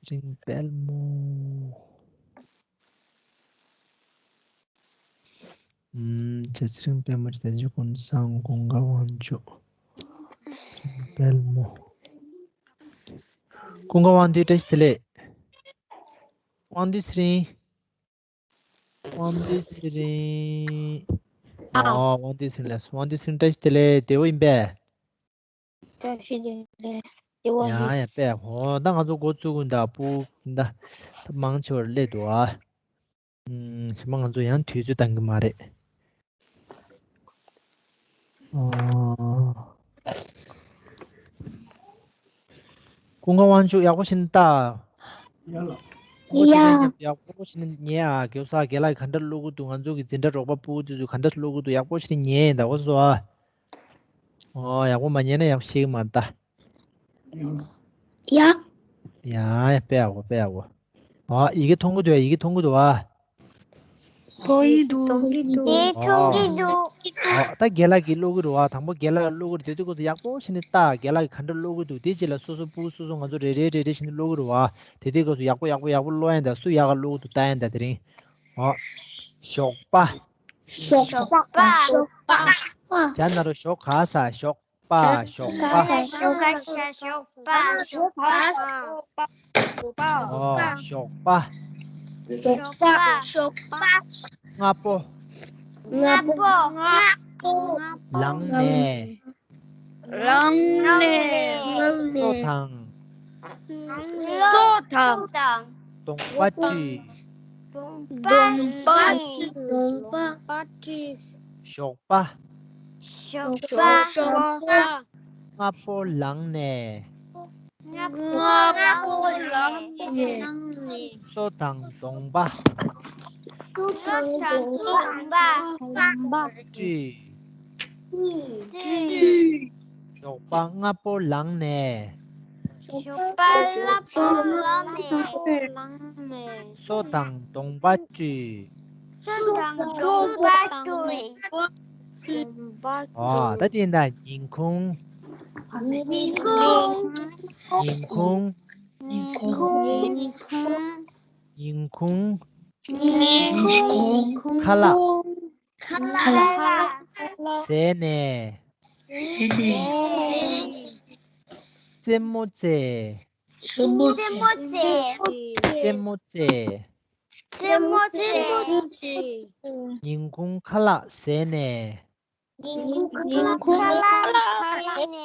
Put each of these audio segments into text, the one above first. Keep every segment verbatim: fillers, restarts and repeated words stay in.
རིང་དཔལ་མོ། ཨུམ། རྒྱལ་ཚེ་རིང་དཔལ་མོ་རེད། བདེ་མཆོག་ཀུན་བཟང་། ཀུན་དགའ་དབང་ཕྱུག། རྒྱལ་ཚེ་རིང་དཔལ་མོ། ཀུན་དགའ་དབང་འདུས་བཀྲ་ཤིས་བདེ་ལེགས། དབང་འདུས་ཚེ་རིང་། དབང་འདུས་ཚེ་རིང་། ཨ། ཨོ། དབང་འདུས་ཚེ་རིང་ལགས། དབང་འདུས་ཚེ་རིང་བཀྲ་ཤིས་བདེ་ལེགས། བདེ་བོ་ཡིན་པས། བཀྲ་ཤིས་བདེ་ལེགས། བདེ་བོ་ཡིན། ཡ་ཡ་པས། ཧོ། ད་ང་ཚོ་འགོ་བཙུགས་ཀུན་ད་སྤུ་ད་ད་མང་ཆེ་བར་སླེབས་འདུག་ཨ། ཨུམ། ཞེ་མ་ང་ཚོ་ཡང་དུས་ཚོད་འདང་གི་མ་རེད། ཨོ། ཀུན་དགའ་དབང་ཕྱུག་ཡག་པོ་ཞིག་ལྟ། ཡ། ཡག་པོ་ཞིག་ཉན་ཨ། གེའུ་ས་རྒན་ལགས་ག་འདྲ་ཀློག་གི་འདུག་ང་ཚོ་གི་འཛིན་གྲྭ་རོགས་པ་ཕྲུ་གུ་དེ་ཚོས་ག་འདྲ་ཀློག་གི་འདུག་ཡག་པོ་ཞིག་ཉན་ད་གོ་སོ་ཨ། ཨོ། ཡག་པོ་མ་ཉན་ན་ཡག་པོ་ཤེས་ཀྱི་མ་རེད་ད། ཡ། ཡ་ཡ། དཔེ་ཡག་པོ། དཔེ་ཡག་པོ། ཨོ། ཡི་གེ་མཐོང་གི་འདུག་ཡ། ཡི་གེ་མཐོང་གི་འདུག་ཨ། མཐོང་གི་འདུག་མཐོང་གི་འདུག་ཨོ། ད་རྒན་ལགས་ཀྱིས་ཀློག་གི་རེད་བ། དང་པོ་རྒན་ལགས་ཀློག་གི་རེད། དེ་དུས་སྐབས་སུ་ཡག་པོ་བྱས་ནས་ལྟ། རྒན་ལགས་ཀྱིས་ག་འདྲ་ཀློག་གི་འདུག་དེ་རྗེས་ལ་སོ་སོ་ཕྲུ་གུ་སོ་སོ་ང་ཚོ་རེ་རེ་རེ་རེ་བྱས་ནས་ཀློག་གི་རེད་བ། དེ་དུས་སྐབས་སུ་ཡག་པོ་ཡག་པོ་ཡག་པོ་ཀློག་ཡ་ཡིན་ད། སུ་ཡག་ག་ཀློག་གི་འདུག་ལྟ་ཡ་ཡིན་ད། དེ་རིང་། ཨོ། ཞོགས་པ། ཞོགས་པ། ཞོགས་པ། ཞོགས་པ། ཇ་ན་རོ་ཞོགས་ག་ས། ཞོགས་པ། ཞོགས་པ། ཞོགས་ག་ས། ཞོགས་པ། ཞོགས་པ། ཞོགས་པ། ཨོ། ཞོགས་པ། ཞོགས་པ། ཞོགས་པ། སྔ་པོ། སྔ་པོ། སྔ་པོ། ལངས་ནས། ལངས་ནས། ལངས་ནས། སོ་དང་། སོ་དང་། གདོང་པ་བཀྲུས། གདོང་པ་བཀྲུས། གདོང་པ་བཀྲུས། ཞོགས་པ། ཞོགས་པ། ཞོགས་པ། སྔ་པོ་ལངས་ནས། སྔ་པོ་ལངས་ནས། སོ་དང་གདོང་པ། སོ་དང་གདོང་པ། བཀྲུས། བཀྲུས། ཞོགས་པ་སྔ་པོ་ལངས་ནས། ཞོགས་པ་སྔ་པོ་ལངས་ནས། སོ་དང་གདོང་པ་བཀྲུས། སོ་དང་གདོང་པ་བཀྲུས། གདོང་པ་བཀྲུས། ཨོ། ད་དེ་ཡིན་ད། ཉིན་གུང་། ཉིན་གུང་། ཉིན་གུང་། ཉིན་གུང་། ཉིན་གུང་། ཉིན་གུང་། ཉིན་གུང་། ཁ་ལག་ཁ་ལག་ཟས་ནས། རྩེད་མོ་རྩེ། རྩེད་མོ་རྩེ། རྩེད་མོ་རྩེ། རྩེད་མོ་རྩེ། ཉིན་གུང་ཁ་ལག་ཟས་ནས། ཉིན་གུང་ཁ་ལག་ཟས་ནས།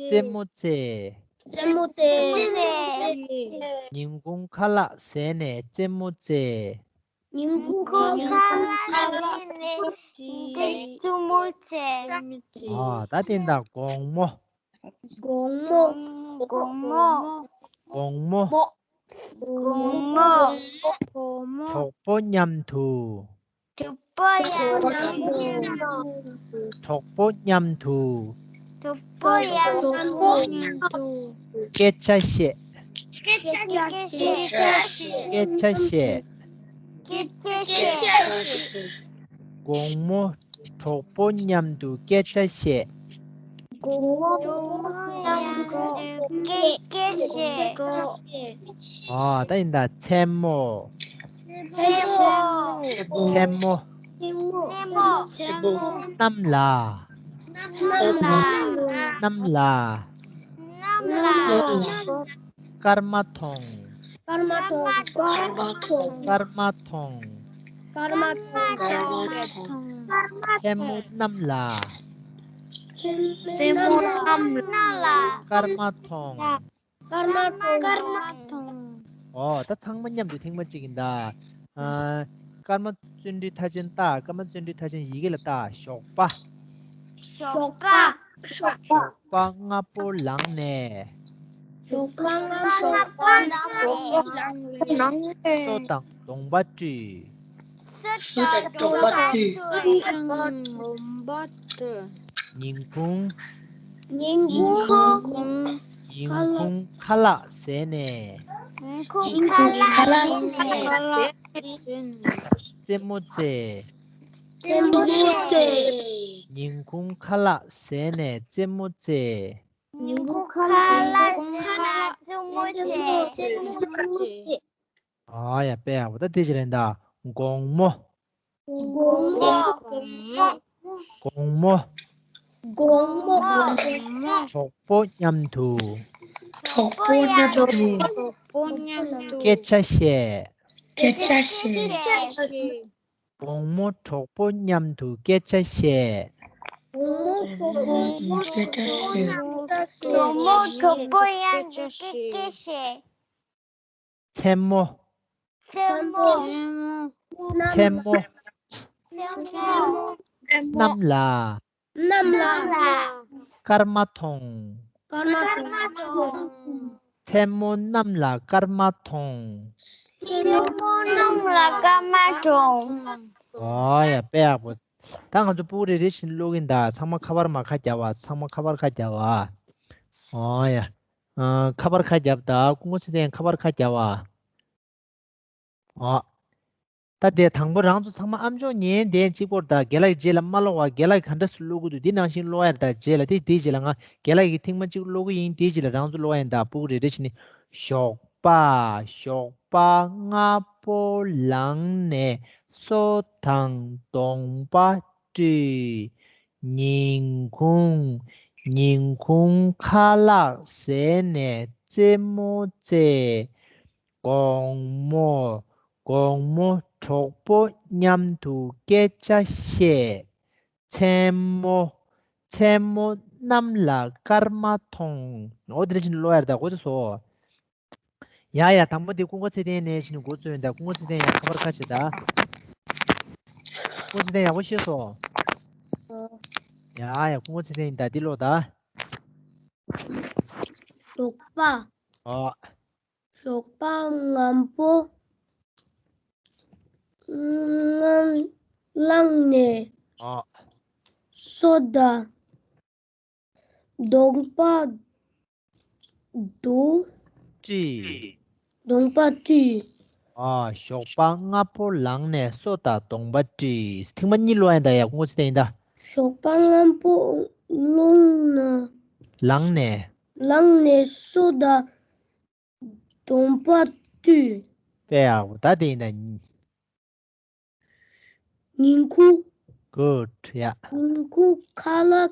རྩེད་མོ་རྩེ། རྩེད་མོ་རྩེ། ཉིན་གུང་ཁ་ལག་ཟས་ནས་རྩེད་མོ་རྩེ། ཉིན་གུང་ཁ་ལག་ཟས་ནས་རྩེད་མོ་རྩེ། ཨ། ད་དེ་འདྲ། དགོང་མོ། དགོང་མོ། དགོང་མོ། དགོང་མོ། དགོང་མོ། དགོང་མོ། གྲོགས་པོ་མཉམ་དུ། གྲོགས་པོ་མཉམ་དུ། གྲོགས་པོ་མཉམ་དུ། གྲོགས་པོ་མཉམ་དུ། སྐད་ཆ་བཤད། སྐད་ཆ་བཤད། སྐད་ཆ་བཤད། སྐད་ཆ་བཤད། དགོང་མོ་གྲོགས་པོ་མཉམ་དུ་སྐད་ཆ་བཤད། དགོང་མོ་གྲོགས་པོ་མཉམ་དུ་སྐད་ཆ་བཤད། ཨ། ད་ཡིན་ད། མཚན་མོ། མཚན་མོ། མཚན་མོ། མཚན་མོ། གནམ་ལ། གནམ་ལ། གནམ་ལ། གནམ་ལ། སྐར་མ་མཐོང་། སྐར་མ་མཐོང་། སྐར་མ་མཐོང་། སྐར་མ་མཐོང་། མཚན་མོ་གནམ་ལ། མཚན་མོ་གནམ་ལ། སྐར་མ་མཐོང་། སྐར་མ་མཐོང་། སྐར་མ་མཐོང་། ཨོ། ད་ཚང་མ་མཉམ་དུ་ཐེངས་མ་གཅིག་ཡིན་ད། ཨ། སྐར་མ་བརྩོན་འགྲུས་མཐར་ཕྱིན་ལྟ། སྐར་མ་བརྩོན་འགྲུས་མཐར་ཕྱིན་ཡི་གེ་ལ་ལྟ། ཞོགས་པ། ཞོགས་པ། ཞོགས་པ་སྔ་པོ་ལངས་ནས། ཞོགས་པ་སྔ་པོ་ལངས་ནས། སོ་དང་གདོང་པ་བཀྲུས། སོ་དང་གདོང་པ་བཀྲུས། སོ་དང་གདོང་པ་བཀྲུས། ཉིན་གུང་། ཉིན་གུང་། ཉིན་གུང་ཁ་ལག་ཟས་ནས། ཉིན་གུང་ཁ་ལག་ཟས་ནས། རྩེད་མོ་རྩེ། རྩེད་མོ་རྩེ། ཉིན་གུང་ཁ་ལག་ཟས་ནས་རྩེད་མོ་རྩེ། ཉིན་གུང་ཁ་ལག་ཟས་ནས་རྩེད་མོ་ ཆེ། ཨ་ཡ་དཔེ་ཡག་པོ། ད་དེ་ཅི་རེད་ད། དགོང་མོ། དགོང་མོ། དགོང་མོ། དགོང་མོ། གྲོགས་པོ་མཉམ་དུ། གྲོགས་པོ་མཉམ་དུ། སྐད་ཆ་བཤད། སྐད་ཆ་བཤད། དགོང་མོ་གྲོགས་པོ་མཉམ་དུ་སྐད་ཆ་བཤད། དགོང་མོ་གྲོགས་པོ་མཉམ་དུ་སྐད་ཆ་བཤད། དགོང་མོ་གྲོགས་པོ་མཉམ་དུ་སྐད་ཆ་བཤད། མཚན་མོ། མཚན་མོ། མཚན་མོ། མཚན་མོ། གནམ་ལ། གནམ་ལ། སྐར་མ་མཐོང་། སྐར་མ་མཐོང་། མཚན་མོ་གནམ་ལ་སྐར་མ་མཐོང་། མཚན་མོ་གནམ་ལ་སྐར་མ་མཐོང་། ཨོ་ཡ་དཔེ་ཡག་པོ། ད་ང་ཚོ་ཕྲུ་གུ་རེ་རེ་བཞིན་ཀློག་གིན་གདའ། ཚང་མ་ཁ་པར་མར་ཁ་རྒྱབ་པ། ཚང་མ་ཁ་པར་ཁ་རྒྱབ་པ། ཨོ་ཡ། ཨ། ཁ་པར་ཁ་རྒྱབ་དང་། སྐུ་ངོ་ཚེ་བརྟན་ཁ་པར་ཁ་རྒྱབ་པ། ཨོ། ད་དེ་དང་པོ་རང་ཚོ་ཚང་མ་ཨམ་ཅོག་ཉན་བསྡད་གཅིག་པོར་ད། རྒན་ལགས་རྗེས་ལ་མ་ཀློག་པ། རྒན་ལགས་ག་འདྲ་སེ་ཀློག་གི་འདུག་འདི་ནང་བཞིན་ཀློག་ཡ་རེད་ད། རྗེས་ལ་དེ་དེའི་རྗེས་ལ་ང་རྒན་ལགས་ཀྱིས་ཐེངས་མ་གཅིག་ཀློག་གི་ཡིན། དེའི་རྗེས་ལ་རང་ཚོ་ཀློག་ཡ་ཡིན་ད། ཕྲུ་གུ་རེ་རེ་བྱས་ནས། ཞོགས་པ། ཞོགས་པ་སྔ་པོ་ལངས་ནས་སོ་དང་གདོང་པ་བཀྲུས། ཉིན་གུང་། ཉིན་གུང་ཁ་ལག་བཟས་ནས་རྩེད་མོ་རྩེས། དགོང་མོ། དགོང་མོ་གྲོགས་པོ་མཉམ་དུ་སྐད་ཆ་བཤད། མཚན་མོ། མཚན་མོ་གནམ་ལ་སྐར་མ་མཐོང་། འོ་དེ་འདྲ་བྱས་ནས་ཀློག་ཡ་རེད་ད། གོ་ཚོད་སོང་། ཡ་ཡ། དང་པོ་དེ་སྐུ་ངོ་ཚེ་བརྟན་ནས་བྱས་ནས་འགོ་བཙུགས་ཡིན་ད། སྐུ་ངོ་ཚེ་བརྟན་ཡ་ཁ་པར་ཁ་བྱེད་ད། སྐུ་ངོ་ཚེ་བརྟན་ཡག་པོ་ཤེས་སོང་། ཡ་ཡ། སྐུ་ངོ་ཚེ་བརྟན་ཡིན་ད། འདི་ཀློག་ད། ཞོགས་པ། ཨོ། ཞོགས་པ་སྔ་པོ་ངམ་ལངས་ནས། ཨོ། སོ་དང་གདོང་པ་དུ། བཀྲུས། གདོང་པ་བཀྲུས། ཨོ། ཞོགས་པ་སྔ་པོ་ལངས་ནས་སོ་དང་གདོང་པ་བཀྲུས། ཐེངས་མ་གཉིས་ཀློག་ཡ་ཡིན་ད། ཡ། སྐུ་ངོ་ཚེ་བརྟན་ཡིན་ད། ཞོགས་པ་སྔ་པོ་ལངས་ན། ལངས་ནས། ལངས་ནས་སོ་དང་གདོང་པ་བཀྲུས། དཔེ་ཡག་པོ། ད་དེ་ཡིན་ད། ཉིན་གུང་། Good. ཡ། ཉིན་གུང་ཁ་ལག་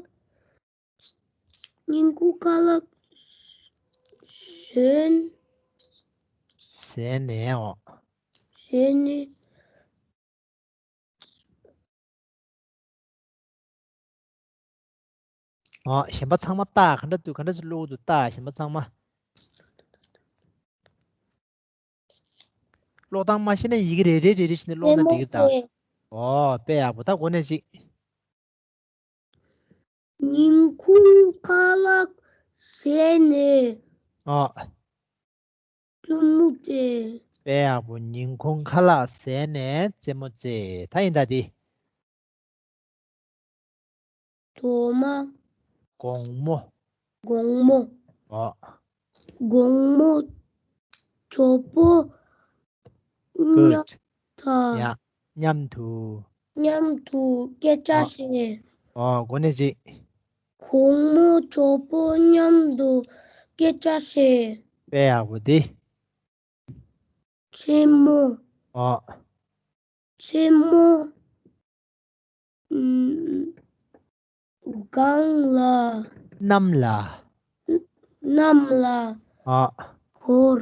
ཉིན་གུང་ཁ་ལག་ཟས། ཟས་ནས། ཨོ། ཟས་ནས། ཨ། གཞན་པ་ཚང་མ་ལྟ། ག་འདྲ་འདུག་ག་འདྲ་ཞིག་ཀློག་གི་འདུག་ལྟ། གཞན་པ་ཚང་མ། ཀློག་སྟངས་མ་ཤེས་ན་ཡི་གེ་རེ་རེ་རེ་རེ་བྱས་ནས་ཀློག་ན་འགྲིག་གི་རེད་ད། ཨོ། དཔེ་ཡག་པོ། ད་གོ་ནས་ཅིག་ཉིན་གུང་ཁ་ལག་ཟས་ནས། ཨོ། རྩེད་མོ་རྩེ། དཔེ་ཡག་པོ། ཉིན་གུང་ཁ་ལག་ཟས་ནས་རྩེད་མོ་རྩེ། ད་ཡིན་ད་དེ། དོ་མ། དགོང་མོ། དགོང་མོ། ཨོ། དགོང་མོ་གྲོགས་པོ་མཉམ། Good. དང་། ཡ། མཉམ་དུ། མཉམ་དུ་སྐད་ཆ། ཨོ། བཤད། ཨོ། གོ་ནས་ཅིག་དགོང་མོ་གྲོགས་པོ་མཉམ་དུ་སྐད་ཆ་བཤད། དཔེ་ཡག་པོ་དེ། མཚན་མོ། ཨོ། མཚན་མོ། ཨམ། སྒང་ལ། གནམ་ལ། གནམ་ལ། ཨོ། འཁོར།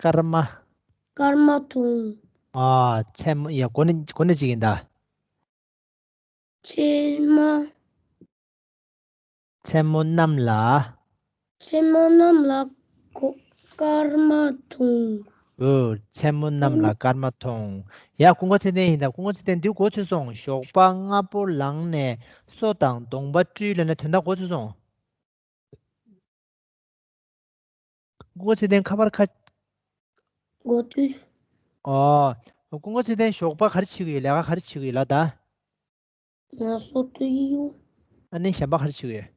སྐར་མ། སྐར་མ་མཐོང་། ཨ། མཚན་མོ། ཡ། གོ་ནས་གོ་ནས་ཅིག་ཡིན་ད། མཚན་མ། མཚན་མོ་གནམ་ལ། མཚན་མོ་གནམ་ལ་གོ་སྐར་མ་མཐོང་། ཨོ། མཚན་མོ་གནམ་ལ་སྐར་མ་མཐོང་། ཡ། སྐུ་ངོ་ཚེ་བརྟན་ཡིན་ད། སྐུ་ངོ་ཚེ་བརྟན་འདི་གོ་ཚོད་སོང་། ཞོགས་པ་སྔ་པོ་ལངས་ནས་སོ་དང་གདོང་པ་བཀྲུས་ལབ་ན་དོན་དག་གོ་ཚོད་སོང་། སྐུ་ངོ་ཚེ་བརྟན་ཁ་པར་ཁ། གོ་ཚོད། ཨོ། སྐུ་ངོ་ཚེ་བརྟན་ཞོགས་པ་ག་རེ་བྱེད་ཀྱི་ཡོད། ལས་ཀ་ག་རེ་བྱེད་ཀྱི་ཡོད་ལབ་ད། ང་སོ་བཏུལ་ཡོང་། ཨ་ནི་གཞན་པ་ག་རེ་བྱེད་ཀྱི་ཡོད།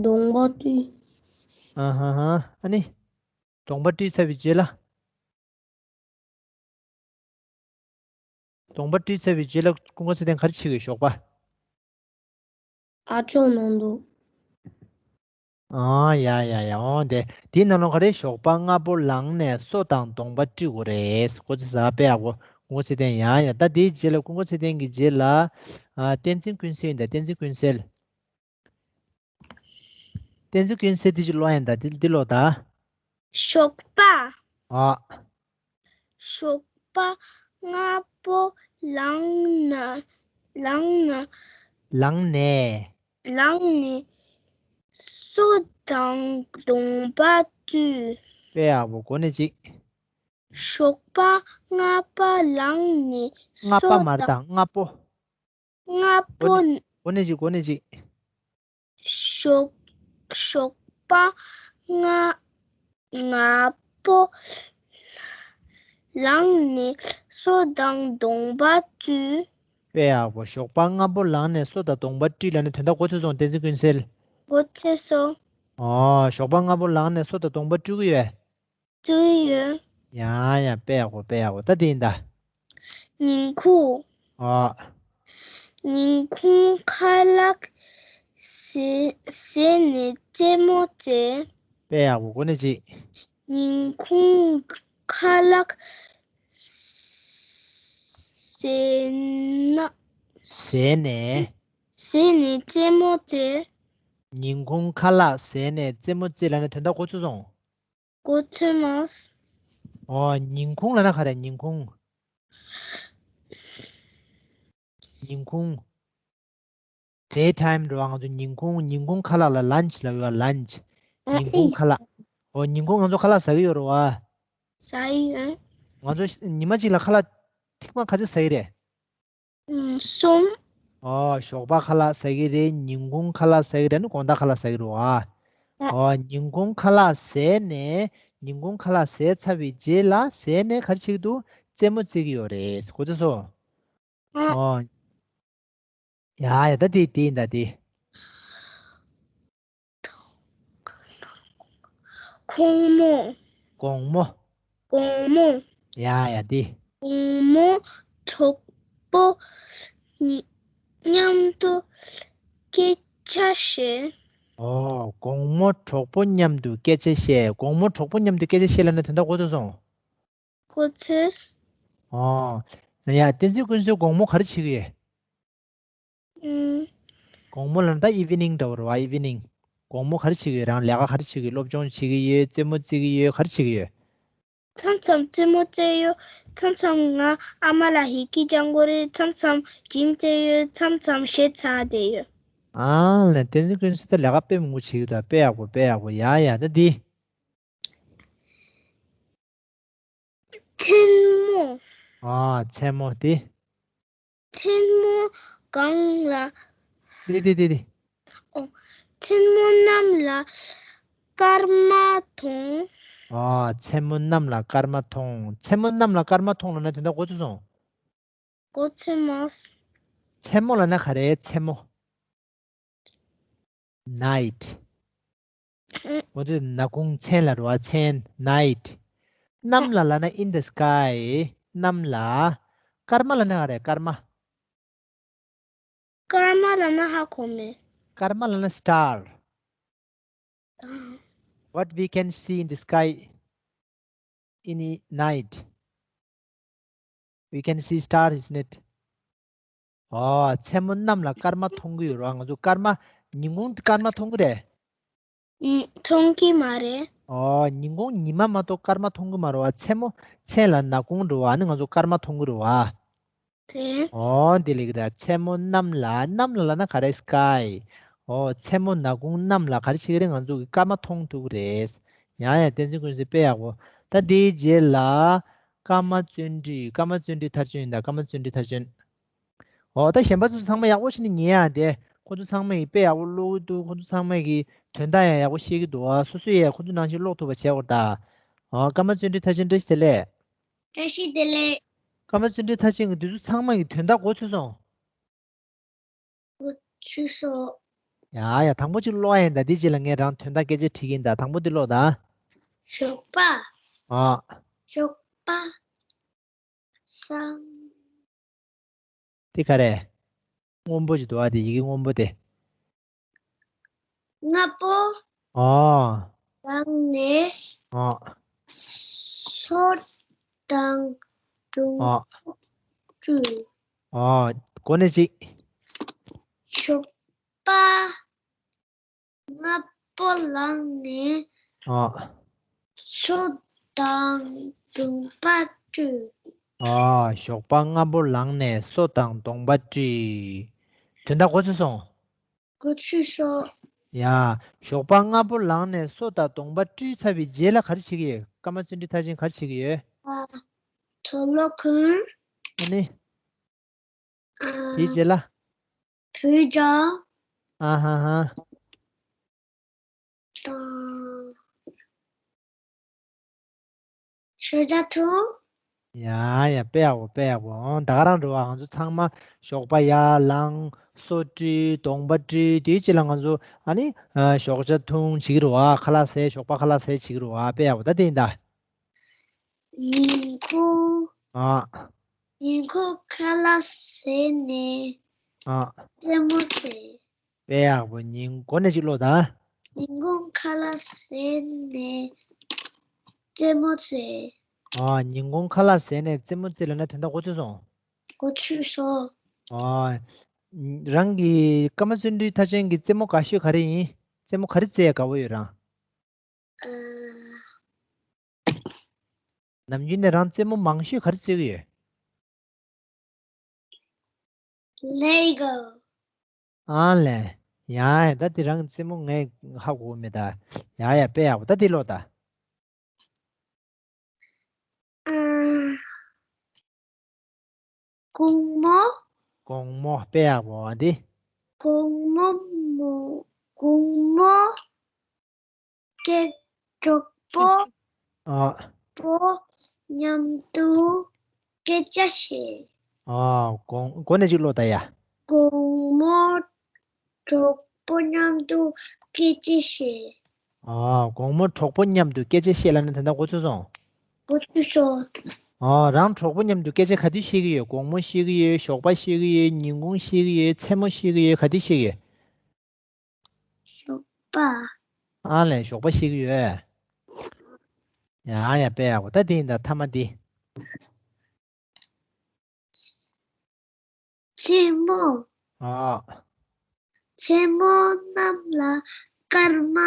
གདོང་པ་བཀྲུས། ཨ་ཧ་ཧ། ཨ་ནི། གདོང་པ་བཀྲུས་ཚར་བའི་རྗེས་ལ། གདོང་པ་བཀྲུས་ཚར་བའི་རྗེས་ལ་སྐུ་ངོ་ཚེ་བརྟན་ག་རེ་བྱེད་ཀྱི་ཡོད། ཞོགས་པ། ཨ་ཅོག་ནང་དུ། ཨ་ཡ་ཡ་ཡ། འོ་དེ་དེའི་ནང་ལོགས་ག་རེ། ཞོགས་པ་སྔ་པོ་ལངས་ནས་སོ་དང་གདོང་པ་བཀྲུ་དགོས་རེད། ཀོ་ཙི་ཟ་དཔེ་ཡག་པོ། ཀུན་མཁྱེན་ཚེ་བརྟན། ཡ་ཡ། ད་དེའི་རྗེས་ལ། ཀུན་མཁྱེན་ཚེ་བརྟན་གྱི་རྗེས་ལ་ཨ་བསྟན་འཛིན་ཀུན་གསལ་ཡིན་ད། བསྟན་འཛིན་ཀུན་གསལ། བསྟན་འཛིན་ཀུན་གསལ་དེ་ཅིག་ཀློག་ཡིན་ད། དེ་དེ་ཀློག་ད། ཞོགས་པ། ཨ། ཞོགས་པ་སྔ་པོ་ལངས་ན། ལངས་ན། ལངས་ནས། ལངས་ནས་སོ་དང་གདོང་པ་བཀྲུས། དཔེ་ཡག་པོ། གོ་ནས་ཅིག་ཞོགས་པ་སྔ་པོ་ལངས་ནས། སྔ་པོ་སོ་མ་རེད་དང་། ད་སྔ་པོ། སྔ་པོ། གོ་ནས་ཅིག་གོ་ནས་ཅིག་ཞོགས། ཞོགས་པ་སྔ། སྔ་པོ་ལངས་ནས་སོ་དང་གདོང་པ་བཀྲུས། དཔེ་ཡག་པོ། ཞོགས་པ་སྔ་པོ་ལངས་ནས་སོ་དང་གདོང་པ་བཀྲུས་ལབ་ནས་དོན་དག་གོ་ཚོད་སོང་། བསྟན་འཛིན་ཀུན་གསལ། གོ་ཚོད་སོང་། ཨོ། ཞོགས་པ་སྔ་པོ་ལངས་ནས་སོ་དང་གདོང་པ་བཀྲུ་གི་ཡོད། བཀྲུ་གི་ཡོད། ཡ་ཡ། དཔེ་ཡག་པོ། དཔེ་ཡག་པོ། ད་དེ་ཡིན་ད། ཉིན་གུང་། ཨོ། ཉིན་གུང་ཁ་ལག་ཟས་ཟས་ནས་རྩེད་མོ་རྩེ། དཔེ་ཡག་པོ། གོ་ནས་ཅིག་ཉིན་གུང་ཁ་ལག་ཟས་ན། ཟས་ནས། ཟས་ནས་རྩེད་མོ་རྩེ། ཉིན་གུང་ཁ་ལག་ཟས་ནས་རྩེད་མོ་རྩེ་ལབ་ནས་དོན་དག་གོ་ཚོད་སོང་། གོ་ཚོད་མ་སོང་། ཨོ། ཉིན་གུང་ལབ་ན་ག་རེ། ཉིན་གུང་། ཉིན་གུང་། Day time རེད་བ། ང་ཚོ་ཉིན་གུང་། ཉིན་གུང་ཁ་ལག་ལ་lunch ལབ་ཡོད་བ། lunch། ཨ་ཉིན་གུང་ཨེ། ཁ་ལག་ཨོ། ཉིན་གུང་ང་ཚོ་ཁ་ལག་ཟ་གི་ཡོད་རེད་བ། ཟ་ཡི་ཡོད། ང་ཚོ་ཉི་མ་གཅིག་ལ་ཁ་ལག་ཐེངས་མ་ག་ཚོད་ཟ་གི་རེད། ཨུམ། གསུམ། ཨོ། ཞོགས་པ་ཁ་ལག་ཟ་གི་རེད། ཉིན་གུང་ཁ་ལག་ཟ་གི་རེད། ནི་དགོང་དག་ཁ་ལག་ཟ་གི་རེད་བ། ཨ། ཨོ། ཉིན་གུང་ཁ་ལག་ཟས་ནས། ཉིན་གུང་ཁ་ལག་ཟས་ཚར་བའི་རྗེས་ལ། ཟས་ནས་ག་རེ་བྱེད་ཀྱི་འདུག་རྩེད་མོ་རྩེ་གི་ཡོད་རེད། གོ་ཚོད་སོང་། ཨ། ཨོ། ཡ་ཡ། ད་དེ་དེ་ཡིན་ད་དེ། དགོང་མོ། དགོང་མོ། དགོང་མོ། ཡ་ཡ་དེ། དགོང་མོ་གྲོགས་པོ་ཉི་མཉམ་དུ་སྐད་ཆ་བཤད། ཨོ། དགོང་མོ་གྲོགས་པོ་མཉམ་དུ་སྐད་ཆ་བཤད། དགོང་མོ་གྲོགས་པོ་མཉམ་དུ་སྐད་ཆ་བཤད་ལབ་ན་དོན་དག་གོ་ཚོད་སོང་། གོ་ཚོད། ཨོ། ཡ། བསྟན་འཛིན་ཀུན་གསལ་དགོང་མོ་ག་རེ་བྱེད་ཀྱི་ཡོད། ཨུམ། དགོང་མོ་ལབ་ན་ད་evening འདྲ་བོ་རེད་བ། evening། དགོང་མོ་ག་རེ་བྱེད་ཀྱི་ཡོད། རང་ལས་ཀ་ག་རེ་བྱེད་ཀྱི་ཡོད། སློབ་སྦྱོང་བྱེད་ཀྱི་ཡོད། རྩེད་མོ་རྩེ་གི་ཡོད། ག་རེ་བྱེད་ཀྱི་ཡོད། མཚམས་མཚམས་རྩེད་མོ་རྩེ་ཡོད། མཚམས་མཚམས་ང་ཨ་མ་ལ་ཡི་གེ་སྦྱང་དགོས་རེད། མཚམས་མཚམས་gym རྩེ་ཡོད། མཚམས་མཚམས་གཞས་འཚར་བསྡད་ཡོད། ཨ་ལས། བསྟན་འཛིན་ཀུན་གསལ་ད་ལས་ཀ་དཔེ་མང་པོ་བྱེད་ཀྱི་འདུག་དཔེ་ཡག་པོ། དཔེ་ཡག་པོ། ཡ་ཡ། ད་འདི། མཚན་མོ། ཨ། མཚན་མོ་དེ། མཚན་མོ་གངས་ལ། དེ་དེ་དེ་དེ། ཨོ། མཚན་མོ་གནམ་ལ་སྐར་མ་མཐོང་། ཨ། མཚན་མོ་གནམ་ལ་སྐར་མ་མཐོང་། མཚན་མོ་གནམ་ལ་སྐར་མ་མཐོང་ལབ་ན་དོན་དག་གོ་ཚོད་སོང་། གོ་ཚོད་མ་སོང་། མཚན་མོ་ལབ་ན་ག་རེ། མཚན་མོ། night། ཨུ། འོ་དེ་ནག་ཁུང་མཚན་ལ་རེད་བ། མཚན། night། གནམ་ལ་ལབ་ན་in the sky། གནམ་ལ། སྐར་མ་ལབ་ན་ག་རེ། སྐར་མ། སྐར་མ་ལབ་ན་ཧ་གོ་མེད། སྐར་མ་ལབ་ན་star། ཨ། What we can see in the sky in the night. We can see stars, isn't it? ཨོ། མཚན་མོ་གནམ་ལ་སྐར་མ་མཐོང་གི་ཡོད་རེད་བ། ང་ཚོ་སྐར་མ། ཉིན་གུང་སྐར་མ་མཐོང་གི་རེད། ཨུམ། མཐོང་གི་མ་རེད། ཨོ། ཉིན་གུང་ཉི་མ་མ་གཏོགས་སྐར་མ་མཐོང་གི་མ་རེད་བ། མཚན་མོ། མཚན་ལ་ནག་ཁུང་རེད་བ། ཨ་ནི་ང་ཚོ་སྐར་མ་མཐོང་གི་རེད་བ། རེད། ཨོ། འདི་ལེགས་ད། མཚན་མོ་གནམ་ལ། གནམ་ལ་ལབ་ན་ག་རེ། sky། ཨོ། མཚན་མོ་ནག་ཁུང་གནམ་ལ་ག་རེ་བྱེད་ཀྱི་རེད། ང་ཚོ་གི་སྐར་མ་མཐོང་ཐུབ་ཀྱི་རེད། ཡང་ཡང་། བསྟན་འཛིན་ཀུན་གསལ་དཔེ་ཡག་པོ། ད་འདིའི་རྗེས་ལ། ཀརྨ་བརྩོན་འགྲུས། ཀརྨ་བརྩོན་འགྲུས་མཐར་བྱོན་ཡིན་ད། ཀརྨ་བརྩོན་འགྲུས་མཐར་བྱོན། ཨོ། ད་གཞན་པ་ཚོ་ཚང་མ་ཡག་པོ་བྱས་ནས་ཉན་ཡ་དེ། ཁོ་ཚོ་ཚང་མ་ཡིས་དཔེ་ཡག་པོ་ཀློག་གི་འདུག་ཁོ་ཚོ་ཚང་མ་གིས་དོན་དག་ཡང་ཡག་པོ་ཤེས་ཀྱི་འདུག་ཨ། སོ་སོས་ཡང་ཁོ་ཚོ་ནང་བཞིན་ཀློག་ཐུབ་པ་བྱེད་དགོས་ད། ཨོ། ཀརྨ་བརྩོན་འགྲུས་མཐར་ཕྱིན་བཀྲ་ཤིས་བདེ་ལེགས། བཀྲ་ཤིས་བདེ་ལེགས། ཀརྨ་བརྩོན་འགྲུས་མཐར་ཕྱིན་གྱི་འདི་ཚོ་ཚང་མ་གིས་དོན་དག་གོ་ཚོད་སོང་། གོ་ཚོད་སོང་། ཡ་ཡ། དང་པོ་ཅིག་ཀློག་ཡ་ཡིན་ད། འདི་རྗེས་ལ་ངས་རང་དོན་དག་སྐད་ཆ་དྲི་གི་ཡིན་ད། དང་པོ་འདི་ཀློག་ད། ཞོགས་པ། ཨ། ཞོགས་པ། སང་། དེ་ག་རེ། སྔོན་པོ་ཅིག་འདུག་ཨ། དེ་ཡི་གེ་སྔོན་པོ་དེ། སྔ་པོ། ཨོ། ལངས་ནས། ཨོ། སོ་དང་བདུན། ཨོ། བཀྲུས། ཨོ། གོ་ནས་ཅིག་ཞོགས་པ་སྔ་པོ་ལངས་ནས། ཨོ། སོ་དང་གདོང་པ་བཀྲུས། ཨོ། ཞོགས་པ་སྔ་པོ་ལངས་ནས་སོ་དང་གདོང་པ་བཀྲུས། དོན་དག་གོ་ཚོད་སོང་། གོ་ཚོད་སོང་། ཡ། ཞོགས་པ་སྔ་པོ་ལངས་ནས་སོ་དང་གདོང་པ་བཀྲུས་ཚར་བའི་རྗེས་ལ་ག་རེ་བྱེད་ཀྱི་ཡོད། སྐར་མ་བརྩོན་འགྲུས་མཐར་ཕྱིན་ག་རེ་བྱེད་ཀྱི་ཡོད། ཨ། དུག་ལོག་གོན། ཨ་ནི། ཨ། དེའི་རྗེས་ལ། བོད་ལྗོངས། ཨ་ཧ་ཧ། དང་། ཞོགས་ཇ་འཐུང་། ཡ་ཡ། དཔེ་ཡག་པོ། དཔེ་ཡག་པོ། འོང་། ད་ག་རང་འགྲོ་བ། ང་ཚོ་ཚང་མ་ཞོགས་པ་ཡར་ལངས། སོ་བཀྲུས། གདོང་པ་བཀྲུས། དེའི་རྗེས་ལ་ང་ཚོ་ཨ་ནི་ཨ་ཞོགས་ཇ་འཐུང་བྱེད་ཀྱི་རེད་བ། ཁ་ལག་ཟས། ཞོགས་པ་ཁ་ལག་ཟས་བྱེད་ཀྱི་རེད་བ། དཔེ་ཡག་པོ། ད་དེ་ཡིན་ད། ཉིན་གུང་། ཨ། ཉིན་གུང་ཁ་ལག་ཟས་ནས། ཨ། རྩེད་མོ་རྩེ། དཔེ་ཡག་པོ། ཉིན་གུང་། གོ་ནས་ཅིག་ཀློག་དང་། ཉིན་གུང་ཁ་ལག་ཟས་ནས་རྩེད་མོ་རྩེ། ཨ། ཉིན་གུང་ཁ་ལག་ཟས་ནས་རྩེད་མོ་རྩེ་ལབ་ན་དོན་དག་གོ་ཚོད་སོང་། གོ་ཚོད་སོང་། ཨ། རང་གི་སྐར་མ་བརྩོན་འགྲུས་མཐར་ཕྱིན་གྱི་རྩེད་མོ་དགའ་ཤོས་ག་རེ་ཡིན། རྩེད་མོ་ག་རེ་རྩེ་ཡ་དགའ་པོ་ཡོད་རང་། ཨ། ནམ་རྒྱུན་ནས་རང་རྩེད་མོ་མང་ཤོས་ག་རེ་རྩེ་གི་ཡོད། ལེ་གོ། ཨ་ལས། ཡ་ཡ། ད་དེ་རང་རྩེད་མོ་ངས་ཧ་གོ་མེད་ད། ཡ་ཡ། དཔེ་ཡག་པོ། ད་དེ་ཀློག་དང་། ཨ། དགོང་མོ། དགོང་མོ། དཔེ་ཡག་པོ། འོ་དེ། དགོང་མོ་མོ། དགོང་མོ། སྐད། གྲོགས་པོ། ཨ། པོ་མཉམ་དུ་སྐད་ཆ་བཤད། ཨ། དགོང་། གོ་ནས་ཅིག་ཀློག་དང་ཡ། དགོང་མོ་གྲོགས་པོ་མཉམ་དུ་སྐད་ཆ་བཤད། ཨ། དགོང་མོ་གྲོགས་པོ་མཉམ་དུ་སྐད་ཆ་བཤད་ལབ་ན་དོན་དག་གོ་ཚོད་སོང་། གོ་ཚོད་སོང་། ཨ། རང་གྲོགས་པོ་མཉམ་དུ་སྐད་ཆ་ག་དུས་བཤད་ཀྱི་ཡོད། དགོང་མོ་བཤད་ཀྱི་ཡོད། ཞོགས་པ་བཤད་ཀྱི་ཡོད། ཉིན་གུང་བཤད་ཀྱི་ཡོད། མཚན་མོ་བཤད་ཀྱི་ཡོད། ག་དུས་བཤད་ཀྱི་ཡོད། ཞོགས་པ། ཨ་ལས། ཞོགས་པ་བཤད་ཀྱི་ཡོད། ཡ་ཡ། དཔེ་ཡག་པོ། ད་དེ་ཡིན་ད། མཐའ་མ་དེ། མཚན་མོ། ཨ། མཚན་མོ་གནམ་ལ་སྐར་མ།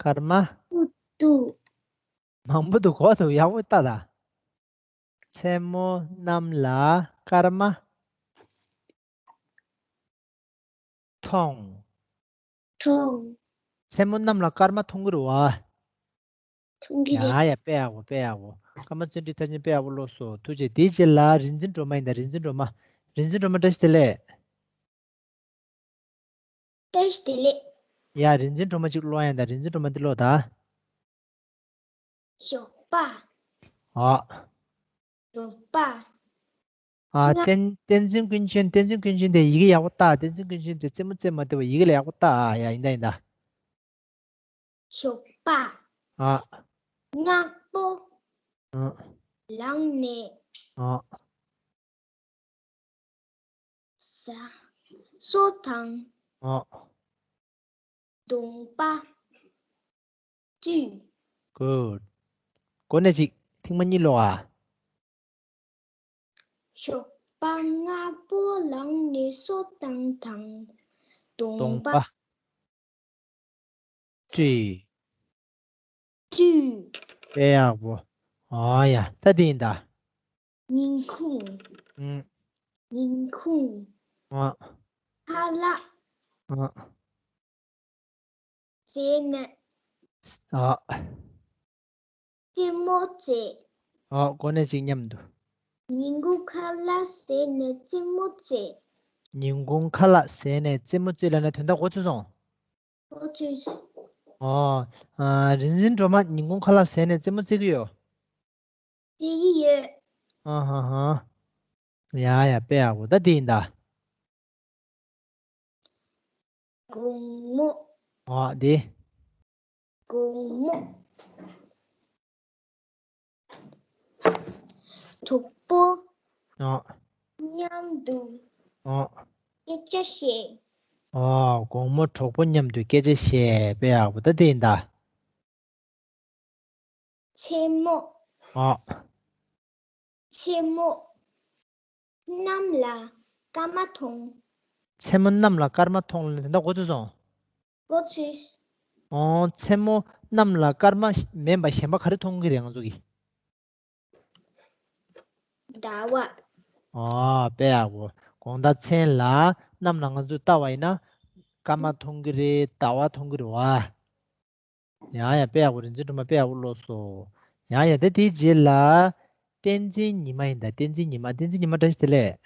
སྐར་མ། འདུག་མང་པོ་འདུག་གོ་འདུག་ཡག་པོ་ལྟ་ད། མཚན་མོ་གནམ་ལ་སྐར་མ། མཐོང་། མཐོང་། མཚན་མོ་གནམ་ལ་སྐར་མ་མཐོང་གི་རེད་བ། མཐོང་གི་རེད། ཡ་ཡ། དཔེ་ཡག་པོ། དཔེ་ཡག་པོ། སྐར་མ་བརྩོན་འགྲུས་མཐར་ཕྱིན། དཔེ་ཡག་པོ་ཀློག་སོང་། ཐུགས་རྗེ་ཆེ། དེའི་རྗེས་ལ་རིག་འཛིན་སྒྲོལ་མ་ཡིན་ད། རིག་འཛིན་སྒྲོལ་མ། རིག་འཛིན་སྒྲོལ་མ། བཀྲ་ཤིས་བདེ་ལེགས། བཀྲ་ཤིས་བདེ་ལེགས། ཡ། རིག་འཛིན་སྒྲོལ་མ་ཅིག་ཀློག་ཡ་ད། རིག་འཛིན་སྒྲོལ་མ་འདི་ཀློག་ད། ཞོགས་པ། ཨ། ཞོགས་པ། ཨ། སྔ། བསྟན། བསྟན་འཛིན་ཀུན་མཁྱེན། བསྟན་འཛིན་ཀུན་མཁྱེན་དེ་ཡི་གེ་ཡག་པོ་ལྟ། བསྟན་འཛིན་ཀུན་མཁྱེན་དེ་རྩེད་མོ་རྩེ་མ་བདེ་བ། ཡི་གེ་ལ་ཡག་པོ་ལྟ། ཨ་ཡ། ཡིན་ད་ཡིན་ད། ཞོགས་པ། ཨ། སྔ་པོ། ཨ། ལངས་ནས། ཨ། ཟ། སོ་དང་། ཨ། གདོང་པ། བཀྲུས། Good. གོ་ནས་ཅིག་ཐེངས་མ་གཉིས་ཀློག་ཨ། ཞོགས་པ་སྔ་པོ་ལངས་ནས་སོ་དང་དང་། གདོང་པ། གདོང་པ། བཀྲུས། བཀྲུས། དཔེ་ཡག་པོ། ཨོ་ཡ། ད་འདི་ཡིན་ད། ཉིན་གུང་། ཨུམ། ཉིན་གུང་། ཨ། ཁ་ལག་ཨ། ཟས་ནས། ཨ། རྩེད་མོ་རྩེ། ཨ། གོ་ནས་ཅིག་མཉམ་དུ། ཉིན་གུང་ཁ་ལག་ཟས་ནས་རྩེད་མོ་རྩེ། ཉིན་གུང་ཁ་ལག་ཟས་ནས་རྩེད་མོ་རྩེ་ལབ་ན་དོན་དག་གོ་ཚོད་སོང་། གོ་ཚོད་སོང་། ཨོ། ཨ། རིག་འཛིན་སྒྲོལ་མ་ཉིན་གུང་ཁ་ལག་ཟས་ནས་རྩེད་མོ་རྩེ་གི་ཡོད། རྩེ་གི་ཡོད། ཨ་ཧ་ཧ། ཡ་ཡ། དཔེ་ཡག་པོ། ད་འདི་ཡིན་ད། དགོང་མོ། ཨ། འདི། དགོང་མོ། གྲོགས་པོ། ཨ། མཉམ་དུ། ཨ། སྐད་ཆ་བཤད། ཨོ། དགོང་མོ་གྲོགས་པོ་མཉམ་དུ་སྐད་ཆ་བཤད། དཔེ་ཡག་པོ། ད་དེ་ཡིན་ད། མཚན་མོ། ཨོ། མཚན་མོ། གནམ་ལ་སྐར་མ་མཐོང་། མཚན་མོ་གནམ་ལ་སྐར་མ་མཐོང་ལབ་ནས་དེ་འདྲ་གོ་ཚོད་སོང་། གོ་ཚོད། ཨོ། མཚན་མོ་གནམ་ལ་སྐར་མ་མིན་པ་གཞན་པ་ག་རེ་མཐོང་གི་རེད་ང་ཚོ་གིས། ཟླ་བ། ཨོ། དཔེ་ཡག་པོ། དགོང་དག་མཚན་ལ་གནམ་ལ་ང་ཚོས་བལྟ་བ་ཡིན་ན་སྐར་མ་མཐོང་གི་རེད། ཟླ་བ་མཐོང་གི་རེད་བ། ཡང་ཡང་དཔེ་ཡག་པོ། རིག་འཛིན་སྒྲོལ་མ་དཔེ་ཡག་པོ་ཀློག་སོང་། ཡང་ཡང་ད་དེའི་རྗེས་ལ། བསྟན་འཛིན་ཉི་མ་ཡིན་ད། བསྟན་འཛིན་ཉི་མ། བསྟན་འཛིན་ཉི་མ་བཀྲ་ཤིས་བདེ་ལེགས།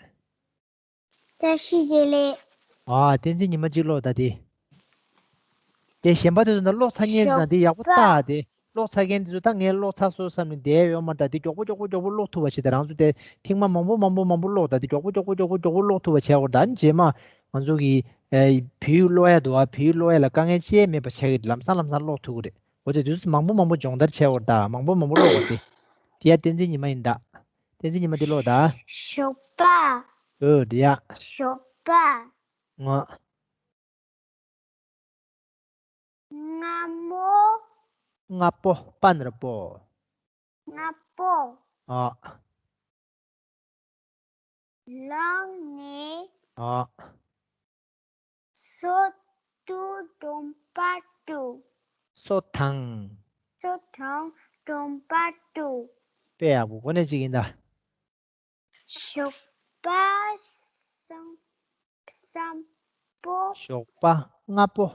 བཀྲ་ཤིས་བདེ་ལེགས། ཨ། བསྟན་འཛིན་ཉི་མ་གཅིག་ཀློག་ད་དེ། དེ་གཞན་པ་དེ་ཚོ་ན་ཀློག་ཚར་མཁན་ཚོ་ན་དེ་ཡག་པོ་ལྟ་དེ། ཀློག་ཚར་མཁན་དེ་ཚོ་ད་ངས་ཀློག་ཚར་སོང་བསམ་ནས་བསྡད་ཡོད་མ་རེད། ད་དེ་མགྱོགས་པོ་མགྱོགས་པོ་མགྱོགས་པོ་ཀློག་ཐུབ་པ་བྱེད། ད་རང་ཚོ་དེ་ཐེངས་མ་མང་པོ་མང་པོ་མང་པོ་ཀློག་ད་དེ་མགྱོགས་པོ་མགྱོགས་པོ་མགྱོགས་པོ་མགྱོགས་པོ་ཀློག་ཐུབ་པ་བྱས་པ་རེད། ད་རྗེས་མ་ང་ཚོ་གི་ཨེ། བོད་ཡིག་ཀློག་ཡ་འདུག་བ། བོད་ཡིག་ཀློག་ཡ་ལ་དཀའ་ངལ་ཅི་ཡང་མེད་པ་ཆགས་ཀྱི་རེད། ལམ་སང་ལམ་སང་ཀློག་ཐུབ་ཀྱི་རེད། འོ་དེ་དུས་མང་པོ་མང་པོ་སྦྱོང་བརྡར་བྱས་པ་རེད། ད་མང་པོ་མང་པོ་ཀློག་པ་དེ། དེ་ཡ་བསྟན་འཛིན་ཉི་མ་ཡིན་ད། བསྟན་འཛིན་ཉི་མ་དེ་ཀློག་ད། ཞོགས་པ། ཨོ་དེ་ཡ། ཞོགས་པ། ང་། སྔ་མོ། སྔ་པོ། པ་ན་རོ་པོ། སྔ་པོ། ཨ། ལངས་ནས། ཨ། སོ་དང་གྲོང་པ་དུ། སོ་དང་། སོ་དང་གྲོང་པ་དུ། དཔེ་ཡག་པོ། གོ་གནས་གཅིག་ཡིན་ད། ཞོགས་པ་སང་སང་པོ། ཞོགས་པ་སྔ་པོ།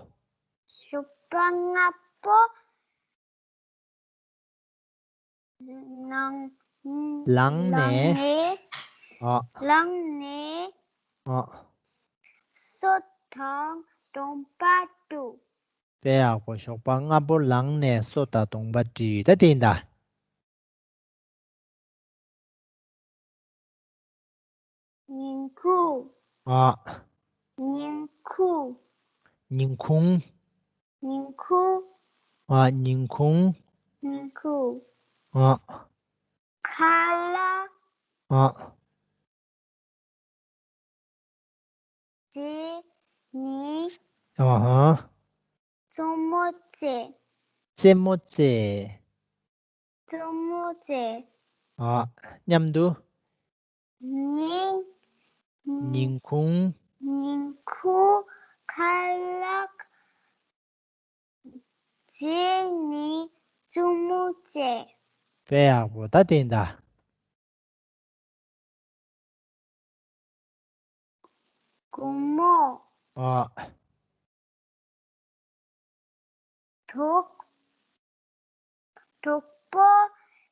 ཞོགས་པ་སྔ་པོ། ལངས། ལངས་ནས། ལངས་ནས། ཨ། ལངས་ནས། ཨ། སོ་དང་གྲོང་པ་དུ། དཔེ་ཡག་པོ། ཞོགས་པ་སྔ་པོ་ལངས་ནས་སོ་དང་གྲོང་པ་དུ། ད་དེ་ཡིན་ད། ཉིན་གུང་། ཨ། ཉིན་གུང་། ཉིན་གུང་། ཉིན་གུང་། ཨ། ཉིན་གུང་། ཉིན་གུང་། ཨ། ཁ་ལག་ཨ། བརྗེས་ནས། ཨ་ཧ། རྩེད་མོ་རྩེ། རྩེད་མོ་རྩེ། རྩེད་མོ་རྩེ། ཨ། མཉམ་དུ། ཉིན། ཉིན་གུང་། ཉིན་གུང་ཁ་ལག་བརྗེས་ནས་རྩེད་མོ་རྩེ། དཔེ་ཡག་པོ། ད་དེ་ཡིན་ད། དགོང་མོ། ཨ། གྲོགས། གྲོགས་པོ་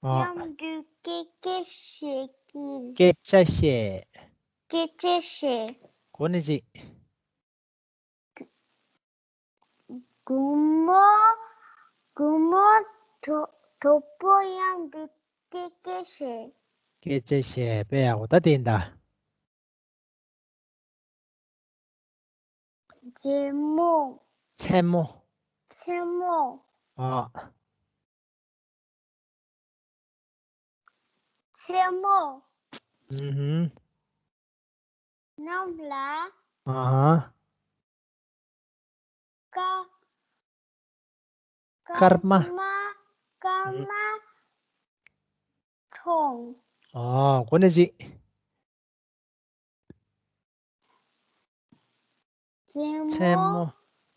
ཨ། མཉམ་དུ་སྐད་ཆ་བཤད་ཀྱི། སྐད་ཆ་བཤད། སྐད་ཆ་བཤད། གོ་གནས་གཅིག་དགོང་མོ། དགོང་མོ་གྲོགས། གྲོགས་པོ་མཉམ་དུ་སྐད་ཆ་བཤད། སྐད་ཆ་བཤད། དཔེ་ཡག་པོ། ད་དེ་ཡིན་ད། མཚན་མོ། མཚན་མོ། མཚན་མོ། ཨ། མཚན་མོ། ཨུ་ཧུམ། གནམ་ལ། ཨ་ཧ། སྐར། སྐར་མ། སྐར་མ། སྐར་མ་མཐོང་། ཨ། གོ་གནས་གཅིག་མཚན་མོ། མཚན་མོ།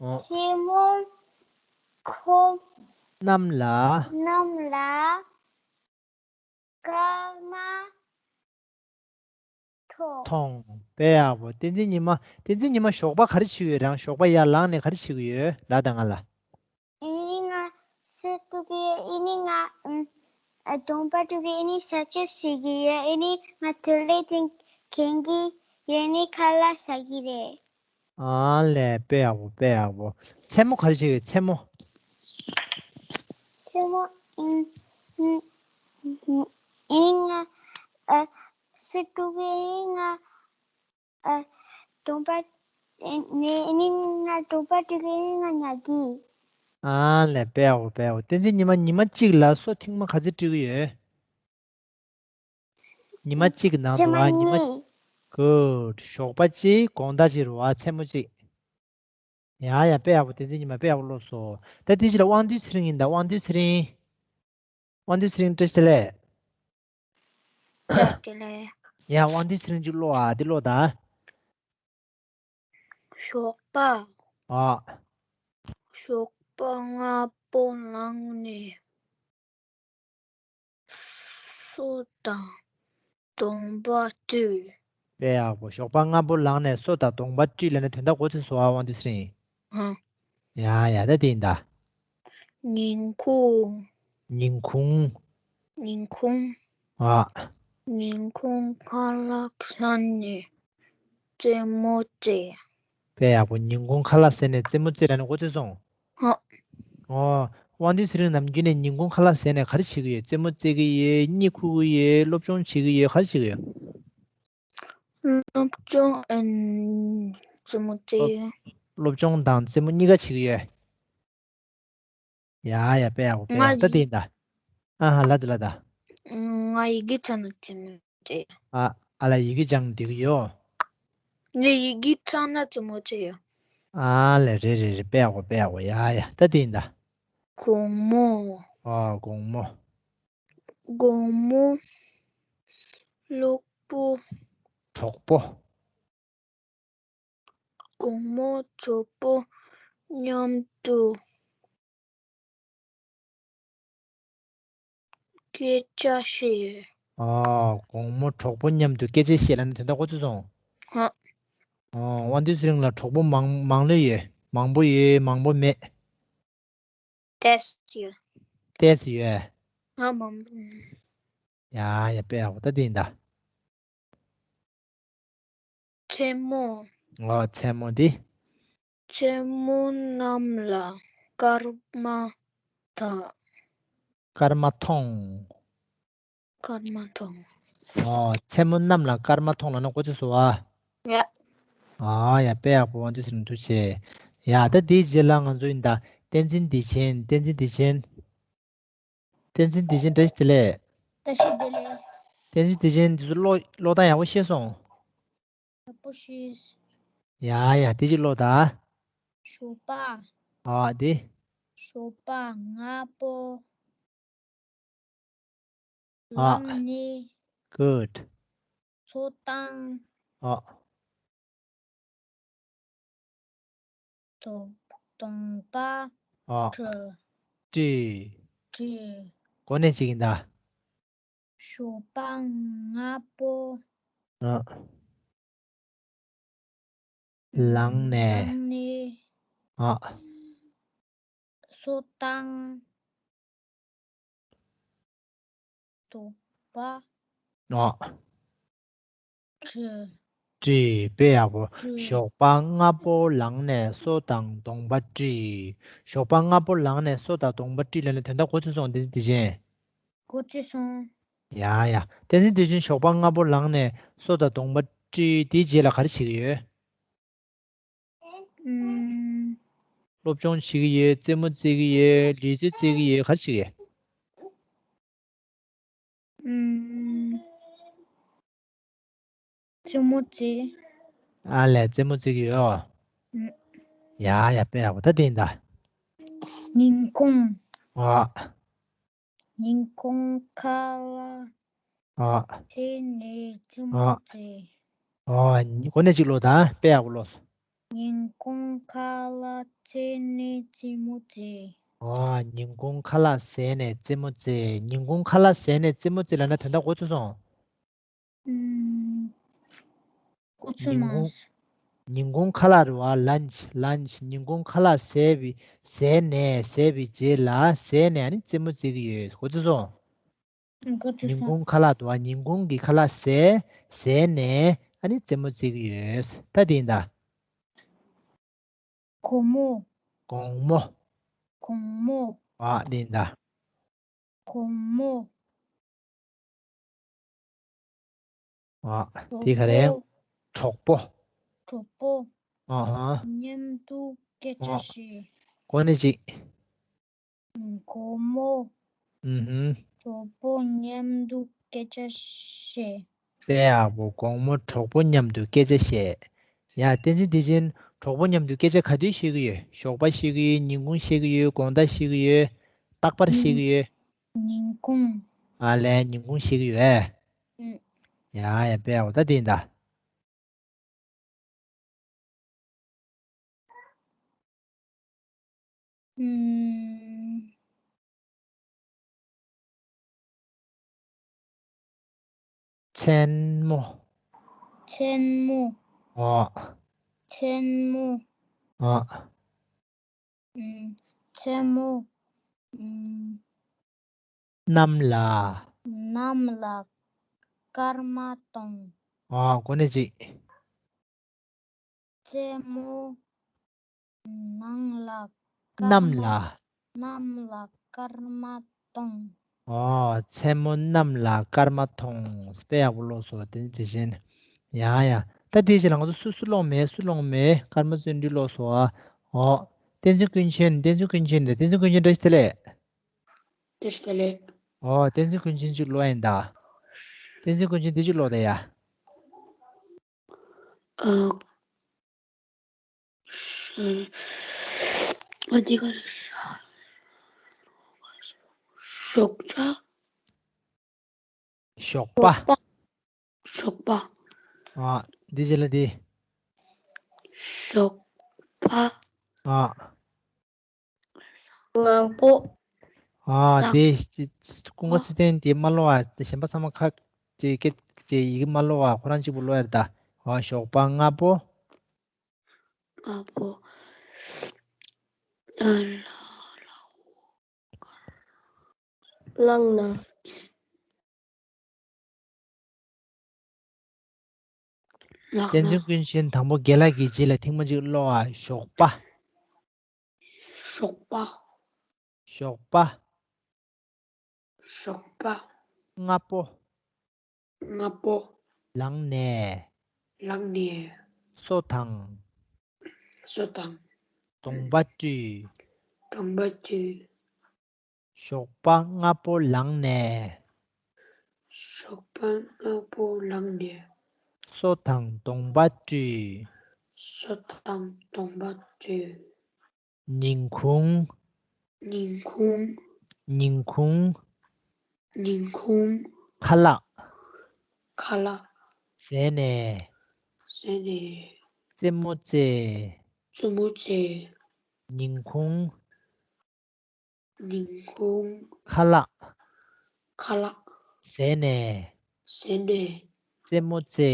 ཨ། མཚན་མོ། ཁོ། གནམ་ལ། གནམ་ལ། སྐར་མ། མཐོང་། མཐོང་། དཔེ་ཡག་པོ། བསྟན་འཛིན་ཉི་མ། བསྟན་འཛིན་ཉི་མ་ཞོགས་པ་ག་རེ་བྱེད་ཀྱི་ཡོད། རང་ཞོགས་པ་ཡར་ལངས་ནས་ག་རེ་བྱེད་ཀྱི་ཡོད། ལབ་དང་ང་ལ། ཨ་ནི་ང་སུ་འགྲོ་གི་ཡོད། ཨ་ནི་ང་ཨུམ། ཨ། གྲོང་པ་འགྲོ་གི། ཨ་ནི་ས་ཆ་ཤེས་ཀྱི་ཡོད། ཨ་ནི་ང་ཐོ་ལེ་ཊི་གན་གྱི་ཡོད། ཨ་ནི་ཁ་ལག་ཟ་གི་རེད། ཨ་ལས། དཔེ་ཡག་པོ། དཔེ་ཡག་པོ། མཚན་མོ་ག་རེ་བྱེད་ཀྱི་ཡོད། མཚན་མོ། མཚན་མོ། ཨུམ། ཨུམ། ཨུམ། ཨ་ནི་ང་ཨ། སུ་འགྲོ་གི་ཡོད། ཨ་ནི་ང་ཨ། གྲོང་པ། ཨ་ནི་ཨ་ནི་ང་གྲོང་པ་འགྲོ་གི། ཨ་ནི་ང་ཉལ་གི། ཨ་ལས། དཔེ་ཡག་པོ། དཔེ་ཡག་པོ། བསྟན་འཛིན་ཉི་མ། ཉི་མ་གཅིག་ལ་སོ་ཐེངས་མ་ག་ཚོད་འགྲིག་གི་ཡོད། ཉི་མ་གཅིག་གི་ནང་དུ། ཉི་མ་གཉིས། གུཌ། ཞོགས་པ་གཅིག་དགོང་དག་གཅིག་རེད་བ། མཚན་མོ་གཅིག་ཡ་ཡ། དཔེ་ཡག་པོ། བསྟན་འཛིན་ཉི་མ། དཔེ་ཡག་པོ་ཀློག་སོང་། ད་དེ་ཕྱི་ལ་དབང་འདུས་ཚེ་རིང་ཡིན་ད། དབང་འདུས་ཚེ་རིང་། དབང་འདུས་ཚེ་རིང་བཀྲ་ཤིས་བདེ་ལེགས། བཀྲ་ཤིས་བདེ་ལེགས། ཡ། དབང་འདུས་ཚེ་རིང་ཅིག་ཀློག་ཨ། དེ་ཀློག་ད། ཞོགས་པ། ཨ། ཞོགས་པ་སྔ་པོ་ལངས་ནས། སོ་དང་གདོང་པ་བཀྲུས། དཔེ་ཡག་པོ། ཞོགས་པ་སྔ་པོ་ལངས་ནས་སོ་དང་གདོང་པ་བཀྲུས་ལབ་ནས་དོན་དག་གོ་ཚོད་སོང་ཨ། དབང་འདུས་ཚེ་རིང་། ཨ། ཡ་ཡ། ད་དེ་ཡིན་ད། ཉིན་གུང་། ཉིན་གུང་། ཉིན་གུང་། ཨ། ཉིན་གུང་ཁ་ལག་ཟས་ནས་རྩེད་མོ་རྩེ། དཔེ་ཡག་པོ། ཉིན་གུང་ཁ་ལག་ཟས་ནས་རྩེད་མོ་རྩེ་ལབ་ནས་གོ་ཚོད་སོང་། ཧ། ཨོ། དབང་འདུས་ཚེ་རིང་ནམ་རྒྱུན་ནས་ཉིན་གུང་ཁ་ལག་ཟས་ནས་ག་རེ་བྱེད་ཀྱི་ཡོད། རྩེད་མོ་རྩེ་གི་ཡོད། གཉིད་ཁུག་གི་ཡོད། སློབ་སྦྱོང་བྱེད་ཀྱི་ཡོད། ག་རེ་བྱེད་ཀྱི་ཡོད། སློབ་སྦྱོང་ཨན། རྩེད་མོ་རྩེ། སློབ་སློབ་སྦྱོང་དང་རྩེད་མོ་གཉིས་ཀ་བྱེད་ཀྱི་ཡོད། ཡ་ཡ། དཔེ་ཡག་པོ། དཔེ་ཡག་པོ། ད་དེ་ཡིན་ད། ཨ་ཧ། ལ་ད་ལ་ད། ང་ཡི་གེ་ཚང་ན་རྩེད་མོ་རྩེ། ཨ། ཨ་ལ། ཡི་གེ་སྦྱང་བསྡད་ཀྱི་ཡོད། ངས་ཡི་གེ་ཚང་ན་རྩེད་མོ་རྩེ་ཡོད། ཨ་ལས། རེད་རེད་རེད། དཔེ་ཡག་པོ། དཔེ་ཡག་པོ། ཡ་ཡ། ད་དེ་ཡིན་ད། དགོང་མོ། ཨ། དགོང་མོ། དགོང་མོ་གྲོགས་པོ། གྲོགས་པོ། དགོང་མོ་གྲོགས་པོ་མཉམ་དུ་སྐད་ཆ་བཤད། ཨ། དགོང་མོ་གྲོགས་པོ་མཉམ་དུ་སྐད་ཆ་བཤད་ལབ་ནས་དོན་དག་གོ་ཚོད་སོང་། ཧ། ཨ། དབང་འདུས་ཚེ་རིང་ལ་གྲོགས་པོ་མང་མང་ལོས་ཡོད། མང་པོ་ཡོད། མང་པོ་མེད། ཏོག་ཙམ་ཡོད། ཏོག་ཙམ་ཡོད། ང་མང་པོ། ཡ་ཡ། དཔེ་ཡག་པོ། ད་དེ་ཡིན་ད། མཚན་མོ། ཨོ། མཚན་མོ་འདི། མཚན་མོ་གནམ་ལ་སྐར་མ་དང་། སྐར་མ་མཐོང་། སྐར་མ་མཐོང་། ཨོ། མཚན་མོ་གནམ་ལ་སྐར་མ་མཐོང་ལབ་ན་གོ་ཚོད་སོང་ཨ། ཡ། ཨ་ཡ། དཔེ་ཡག་པོ། དབང་འདུས་ཚེ་རིང་ཐུགས་རྗེ་ཆེ། ཡ། ད་དེའི་རྗེས་ལ་ང་ཚོ་ཡིན་ད། བསྟན་འཛིན་བདེ་ཆེན། བསྟན་འཛིན་བདེ་ཆེན། བསྟན་འཛིན་བདེ་ཆེན། བཀྲ་ཤིས་བདེ་ལེགས། བཀྲ་ཤིས་བདེ་ལེགས། བསྟན་འཛིན་བདེ་ཆེན། འདི་ཚོ་ཀློག་ཀློག་སྟངས་ཡག་པོ་ཤེས་སོང་། ཡག་པོ་ཤེས། ཡ་ཡ། དེ་ཅིག་ཀློག་ད། ཞོགས་པ། ཨ། དེ། ཞོགས་པ་སྔ་པོ། ཨ། ལངས་ནས། Good། སོ་དང་། ཨ། གདོང་གདོང་པ། ཨ། བཀྲུས། བཀྲུས། བཀྲུས། གོ་གནས་གཅིག་ཡིན་ད། ཞོགས་པ་སྔ་པོ། ཨ། ལངས་ནས། ལངས་ནས། ཨ། སོ་དང་། གདོང་པ། ཨ། བཀྲུས། བཀྲུས། དཔེ་ཡག་པོ། བཀྲུས། ཞོགས་པ་སྔ་པོ་ལངས་ནས་སོ་དང་གདོང་པ་བཀྲུས། ཞོགས་པ་སྔ་པོ་ལངས་ནས་སོ་དང་གདོང་པ་བཀྲུས་ལབ་ནས་དོན་དག་གོ་ཚོད་སོང་། བསྟན་འཛིན་བདེ་ཆེན། གོ་ཚོད་སོང་། ཡ་ཡ། བསྟན་འཛིན་བདེ་ཆེན་ཞོགས་པ་སྔ་པོ་ལངས་ནས་སོ་དང་གདོང་པ་བཀྲུས། དེའི་རྗེས་ལ་ག་རེ་བྱེད་ཀྱི་ཡོད། ཨུམ། སློབ་སྦྱོང་བྱེད་ཀྱི་ཡོད། རྩེད་མོ་རྩེ་གི་ཡོད། ལུས་རྩལ་རྩེ་གི་ཡོད། ག་རེ་བྱེད་ཀྱི་ཡོད། ཨུམ། རྩེད་མོ་རྩེ། ཨ་ལས། རྩེད་མོ་རྩེ་གི་ཡོད། ཨུམ། ཡ་ཡ། དཔེ་ཡག་པོ། ད་དེ་ཡིན་ད། ཉིན་གུང་། ཨ། ཉིན་གུང་ཁ་ལག་ཨ། ཟས་ནས་རྩེད་མོ་ཨ། རྩེ། ཨ། གོ་གནས་གཅིག་ཀློག་དང་། དཔེ་ཡག་པོ་ཀློག་སོང་། ཉིན་གུང་ཁ་ལག་ཟས་ནས་རྩེད་མོ་རྩེ། ཨ། ཉིན་གུང་ཁ་ལག་ཟས་ནས་རྩེད་མོ་རྩེ། ཉིན་གུང་ཁ་ལག་ཟས་ནས་རྩེད་མོ་རྩེ་ལབ་ན་དོན་དག་གོ་ཚོད་སོང་། ཨུམ། གོ་ཚོད་མ་ཉིན་གུང་། ཉིན་གུང་ཁ་ལག་རེད་བ། Lunch, lunch. ཉིན་གུང་ཁ་ལག་ཟས་པའི་ཟས་ནས། ཟས་པའི་རྗེས་ལ་ཟས་ནས་ཨ་ནི་རྩེད་མོ་རྩེ་གི་ཡོད། གོ་ཚོད་སོང་། གོ་ཚོད་ཉིན་སོང་། གུང་ཁ་ལག་འདུག་བ། ཉིན་གུང་གི་ཁ་ལག་ཟས། ཟས་ནས་ཨ་ནི་རྩེད་མོ་རྩེ་གི་ཡོད། ད་དེ་ཡིན་ད། དགོང་མོ། དགོང་མོ། དགོང་མོ། ཨ། དེ་ཡིན་ད། དགོང་མོ། ཨ། དེ་ག་རེ། གྲོགས་པོ། གྲོགས་པོ། ཨ་ཧ། མཉམ་དུ་སྐད་ཆ་ཨ། བཤད། གོ་གནས་གཅིག་དགོང་མོ། ཨུ་ཧུམ། གྲོགས་པོ་མཉམ་དུ་སྐད་ཆ་བཤད། དཔེ་ཡག་པོ། དགོང་མོ་གྲོགས་པོ་མཉམ་དུ་སྐད་ཆ་བཤད། ཡ། བསྟན་འཛིན་བདེ་ཆེན། གྲོགས་པོ་མཉམ་དུ་སྐད་ཆ་ག་དུས་བཤད་ཀྱི་ཡོད། ཞོགས་པ་བཤད་ཀྱི་ཡོད། ཉིན་གུང་བཤད་ཀྱི་ཡོད། དགོང་དག་བཤད་ཀྱི་ཡོད། རྟག་པར་བཤད་ཀྱི་ཡོད། ཉིན་གུང་། ཨ་ལས། ཉིན་གུང་བཤད་ཀྱི་ཡོད། ཨུམ། ཡ་ཡ། དཔེ་ཡག་པོ། ད་དེ་ཡིན་ད། ཨུམ། མཚན་མོ། མཚན་མོ། ཨོ། མཚན་མོ། ཨོ། ཨུམ། མཚན་མོ། ཨུམ། གནམ་ལ། གནམ་ལ་སྐར་མ་གཏོང་། ཨོ། གོ་གནས་གཅིག་མཚན་མོ། ནམ་ལ་སྐར་མ། གནམ་ལ། གནམ་ལ་སྐར་མ་གཏོང་། ཨོ། མཚན་མོ་གནམ་ལ་སྐར་མ་མཐོང་། དཔེ་ཡག་པོ་ཀློག་སོང་། དེ་ནི་དེ་བཞིན། ཡ་ཡ། ད་དེའི་རྗེས་ལ་ང་ཚོ་སུ་སུ་ཀློག་མེད། སུ་ཀློག་མེད། ཀརྨ་བརྩོན་འགྲུས་ཀློག་སོང་ཨ། ཨོ། བསྟན་འཛིན་ཀུན་མཁྱེན། བསྟན་འཛིན་ཀུན་མཁྱེན་དང་། བསྟན་འཛིན་ཀུན་མཁྱེན། བཀྲ་ཤིས་བདེ་ལེགས། བཀྲ་ཤིས་བདེ་ལེགས། ཨོ། བསྟན་འཛིན་ཀུན་མཁྱེན་ཅིག་ཀློག་ཡིན་ད། བསྟན་འཛིན་ཀུན་མཁྱེན་དེ་ཅིག་ཀློག་དང་ཡ། ཨ། ཤ། ཨ། འདི་ག་རེ། ཤ། ཞོགས་ཇ། ཞོགས་པ། ཞོགས་པ། ཞོགས་པ། ཨ། འདི་རྗེས་ལ་འདི། ཞོགས་པ། ཨ། སྔ་པོ། ཨ། ས། དེ་ཀུན་དགའ་ཚེ་བརྟན་དེ་མ་ཀློག་ཨ། དེ་གཞན་པ་ཚང་མ་ཁ་ཅིག་སྐད་ཅིག་ཡི་གེ་མ་ཀློག་ཨ། ཁོ་རང་གཅིག་པུ་ཀློག་ཡ་རེད་ད། ཨ། ཞོགས་པ་སྔ་པོ། སྔ་པོ། ཨ། ལ། ལ། ལངས་ན། ལགས་ན། བསྟན་འཛིན་ཀུན་མཁྱེན། དང་པོ་རྒན་ལགས་ཀྱི་རྗེས་ལ་ཐེངས་མ་གཅིག་ཀློག་ཨ། ཞོགས་པ། ཞོགས་པ། ཞོགས་པ། ཞོགས་པ། སྔ་པོ། སྔ་པོ། ལངས་ནས། ལངས་ནས། སོ་དང་། སོ་དང་། གདོང་པ་བཀྲུས། གདོང་པ་བཀྲུས། ཞོགས་པ་སྔ་པོ་ལངས་ནས། ཞོགས་པ་སྔ་པོ་ལངས་ནས། སོ་དང་གདོང་པ་བཀྲུས། སོ་དང་གདོང་པ་བཀྲུས། ཉིན་གུང་། ཉིན་གུང་། ཉིན་གུང་། ཉིན་གུང་། ཁ་ལག་ཁ་ལག་བཟས་ནས། བཟས་ནས། རྩེད་མོ་རྩེ། རྩེད་མོ་རྩེ། ཉིན་གུང་། ཉིན་གུང་། ཁ་ལག་ཁ་ལག་བཟས་ནས། བཟས་ནས། རྩེད་མོ་རྩེ།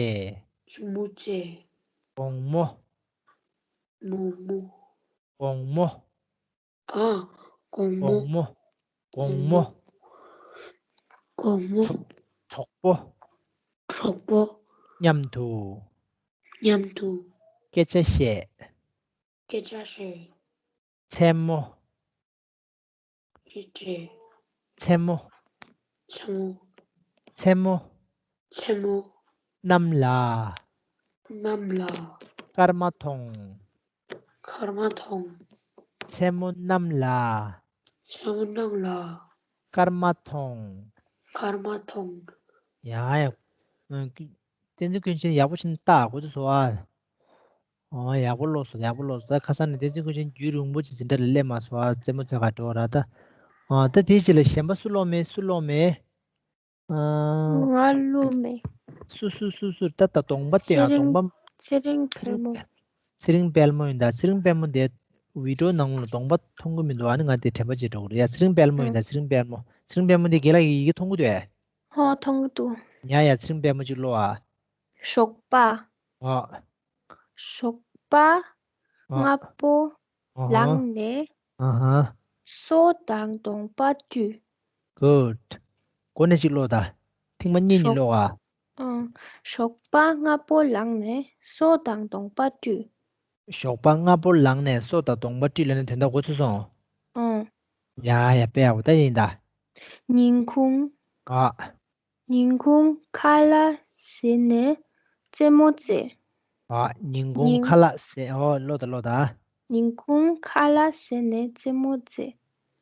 རྩེད་མོ་རྩེ། དགོང་མོ། མོ་མོ། དགོང་མོ། ཨ། དགོང་མོ། དགོང་མོ། དགོང་མོ། དགོང་མོ། གྲོགས་པོ། གྲོགས་པོ། མཉམ་དུ། མཉམ་དུ། སྐད་ཆ་བཤད། སྐད་ཆ་བཤད། མཚན་མོ། མཚན་མོ། མཚན་མོ། མཚན་མོ། མཚན་མོ། གནམ་ལ། གནམ་ལ། སྐར་མ་མཐོང་། སྐར་མ་མཐོང་། མཚན་མོ་གནམ་ལ། མཚན་མོ་གནམ་ལ། སྐར་མ་མཐོང་། སྐར་མ་མཐོང་། ཡ་ཡ། བསྟན་འཛིན་ཀུན་མཁྱེན་ཡག་པོ་ཞིག་ལྟ་དགོས་ཚུལ་སོ་ཨ། ཨོ། ཡག་པོ་ཀློག་སོང་། ཡག་པོ་ཀློག་སོང་། ད་ཁ་སང་ནས་བསྟན་འཛིན་ཀུན་མཁྱེན་རྒྱུན་རིང་པོ་ཅིག་འཛིན་གྲྭ་ལ་སླེབས་མ་སོང་ཨ། རྩེད་མོ་རྩེ་ག་འགྲོ་ར་ད། ཨོ། ད་དེའི་རྗེས་ལ་གཞན་པ་སུ་ཀློག་མེད། སུ་ཀློག་མེད། ཨ། ང་ཀློག་མེད། སུ་སུ་སུ་སུ། ད་ད་གདོང་པ་སྟོན་ཨ། ཚེ་རིང་གདོང་པ། ཚེ་རིང་དཔལ་མོ། ཚེ་རིང་དཔལ་མོ་ཡིན་ད། ཚེ་རིང་དཔལ་མོ་དེ་བི་ཌིའོ་ནང་ལ་གདོང་པ་མཐོང་གི་མི་འདུག་ཨ་ནི་ང་དེ་དྲན་པ་བརྗེད་འགྲོ་གི་རེད་ཡ། ཚེ་རིང་དཔལ་མོ་ཡིན་ད། ཚེ་རིང་དཔལ་མོ། ཚེ་རིང་དཔལ་མོ་དེ་རྒན་ལགས་ཀྱིས་ཡི་གེ་མཐོང་གི་འདུག་ཨེ། ཧོ། མཐོང་གི་འདུག་ཡ་ཡ། ཚེ་རིང་དཔལ་མོ་ཅིག་ཀློག་ཨ། ཞོགས་པ། ཨ། ཞོགས་པ། ཨ། སྔ་པོ། ཨ་ཧ། ལངས་ནས། ཨ་ཧ། སོ་དང་གདོང་པ་བཀྲུས། Good། གོ་གནས་ཅིག་ཀློག་ད། ཐེངས་མ་གཉིས་གཉིས་ཞོགས། ཀློག་ཨ། ཨ། ཞོགས་པ་སྔ་པོ་ལངས་ནས་སོ་དང་གདོང་པ་བཀྲུས། ཞོགས་པ་སྔ་པོ་ལངས་ནས་སོ་དང་གདོང་པ་བཀྲུས་ལབ་ནས་དོན་དག་གོ་ཚོད་སོང་། ཨ། ཡ་ཡ། དཔེ་ཡག་པོ་ད་ཡིན་ད། ཉིན་གུང་། ཨ། ཉིན་གུང་ཁ་ལག་བཟས་ནས་རྩེད་མོ་རྩེ། ཨ། ཉིན་གུང་ཉིན་ཁ་ལག་བཟས། ཨོ། ཀློག་ད་ཀློག་ད། ཉིན་གུང་ཁ་ལག་བཟས་ནས་རྩེད་མོ་རྩེ།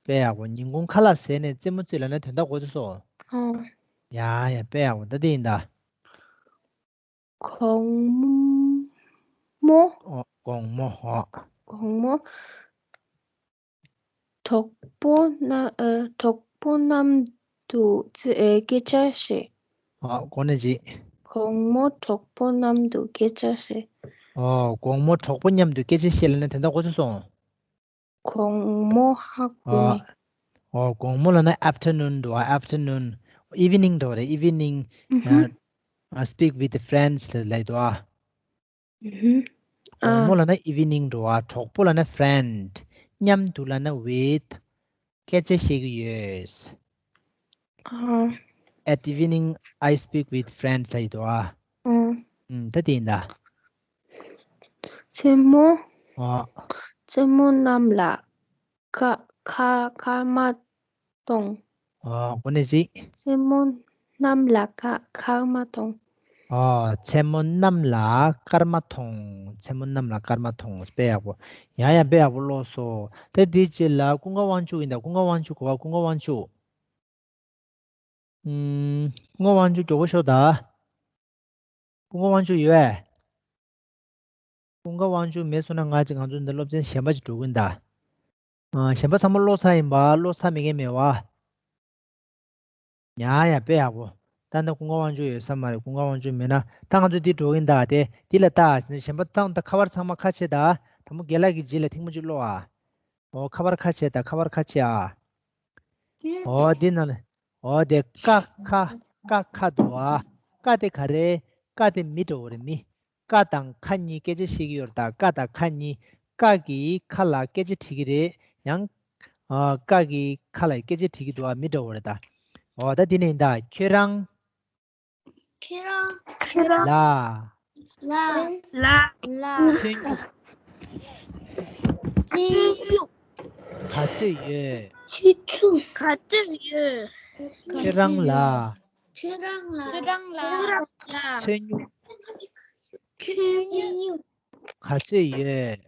དཔེ་ཡག་པོ། ཉིན་གུང་ཁ་ལག་བཟས་ནས་རྩེད་མོ་རྩེ་ལབ་ན་དོན་དག་གོ་ཚོད་སོང་། ཨོ། ཡ་ཡ། དཔེ་ཡག་པོ་ད་དེ་ཡིན་ད། དགོང་མོ། ཨོ། དགོང་མོ། ཨོ། དགོང་མོ། གྲོགས་པོ་རྣམ། ཨ། གྲོགས་པོ་མཉམ་དུ་ཅི། ཨེ། སྐད་ཆ་བཤད། ཨོ། གོ་ནས་ཅི། དགོང་མོ་གྲོགས་པོ་མཉམ་དུ་སྐད་ཆ་བཤད། ཨོ། དགོང་མོ་གྲོགས་པོ་མཉམ་དུ་སྐད་ཆ་བཤད་ལབ་ན་དེ་འདྲ་གོ་ཚོད་སོང་། དགོང་མོ་ཧ་གོ། ཨོ། ཨོ། དགོང་མོ་ལབ་ན་afternoon འདུག་ཨ། afternoon། evening འདྲ་བོ་རེད། evening། ཨ། ཨ། speak with friends ལབ་འདུག་ཨ། ཨུ་ཧུམ། དགོང་མོ་ཨ། ལབ་ན་evening འགྲོ་བ། གྲོགས་པོ་ལབ་ན་friend། མཉམ་དུ་ལབ་ན་with། སྐད་ཆ་བཤད་ཀྱི་ཡོད། ཨ། At evening, I speak with friends ལབ་ཡོད་དོ། ཨ། ཨུམ། ད་དེ་ཡིན་ད། མཚན་མོ། ཨ། མཚན་མོ་གནམ་ལ་སྐར། སྐར། སྐར་མ་མཐོང་། ཨོ། གོ་ནས་ཅི། མཚན་མོ་གནམ་ལ་སྐར། སྐར་མ་མཐོང་། ཨོ། མཚན་མོ་གནམ་ལ་སྐར་མ་མཐོང་། མཚན་མོ་གནམ་ལ་སྐར་མ་མཐོང་། དཔེ་ཡག་པོ། ཡང་ཡང་དཔེ་ཡག་པོ་ཀློག་སོང་། ད་དེའི་རྗེས་ལ་ཀུན་དགའ་དབང་ཕྱུག་ཡིན་ད། ཀུན་དགའ་དབང་ཕྱུག་གོ་བ། ཀུན་དགའ་དབང་ཕྱུག་ཨུམ། ཀུན་དགའ་དབང་ཕྱུག་མགྱོགས་པོ་ཤོག་ད། ཀུན་དགའ་དབང་ཕྱུག་ཡོད་པས། ཀུན་དགའ་དབང་ཕྱུག་མེད་སོང་ན་ང་ཅིག་ང་ཚོ་འདི་སློབ་ཚན་གཞན་པ་ཅིག་འགྲོ་གི་ཡིན་ད། ཨ། གཞན་པ་ཚང་མ་ཀློག་ཚར་ཡིན་པ། ཀློག་ཚར་མེད་མཁན་མེད་པ། ཡ་ཡ། དཔེ་ཡག་པོ། ད་ནི་ཀུན་དགའ་དབང་ཕྱུག་ཡོད་ས་མ་རེད། ཀུན་དགའ་དབང་ཕྱུག་མེད་ན་ད་ང་ཚོ་འདི་འགྲོ་གི་ཡིན་ད། དེ་འདི་ལ་ལྟ། གཞན་པ་ཚང་ད་ཁ་པར་ཚང་མ་ཁ་ཕྱེ་ད། དང་པོ་རྒན་ལགས་ཀྱི་རྗེས་ལ་ཐེངས་མ་གཅིག་ཀློག་ཨ། ཨོ། ཁ་པར་ཁ་ཕྱེ་ད། ཁ་པར་ཁ་ཕྱེ་ཨ། ཨོ། འདི་ནང་ལ། ཨོ། དེ་ཀ་ཁ། ཀ་ཁ་འདུག་ཨ། ཀ་དེ་ག་རེ། ཀ་དེ་མི་འདྲ་བོ་རེད། མི། ཀ་དང་ཁ་གཉིས་སྐད་ཆ་བཤད་ཀྱི་ཡོད་རེད་ད། ཀ་དང་ཁ་གཉིས། ཀ་གིས་ཁ་ལ་སྐད་ཆ་དྲིས་ཀྱི་རེད། ཡང་། ཨ། ཀ་གིས་ཁ་ལ་སྐད་ཆ་དྲིས་ཀྱི་འདུག་ཨ། མི་འདྲ་བོ་རེད་ད། ཨོ། ད་འདི་ནས་ཡིན་ད། ཁྱོད་རང་། ཁྱོད་རང་། ཁྱོད་རང་། ལ། ལ། ལ། ལ། ཚོན་སྨྱུག་ཚོན་སྨྱུག་ག་ཚོད་ཡོད། ཚོན་སྨྱུག་ག་ཚོད་ཡོད། ཁྱོད་རང་ལ། ཁྱོད་རང་ལ། ཁྱོད་རང་ལ། ཚོན་སྨྱུག་ཚོན་སྨྱུག་ག་ཚོད་ཡོད།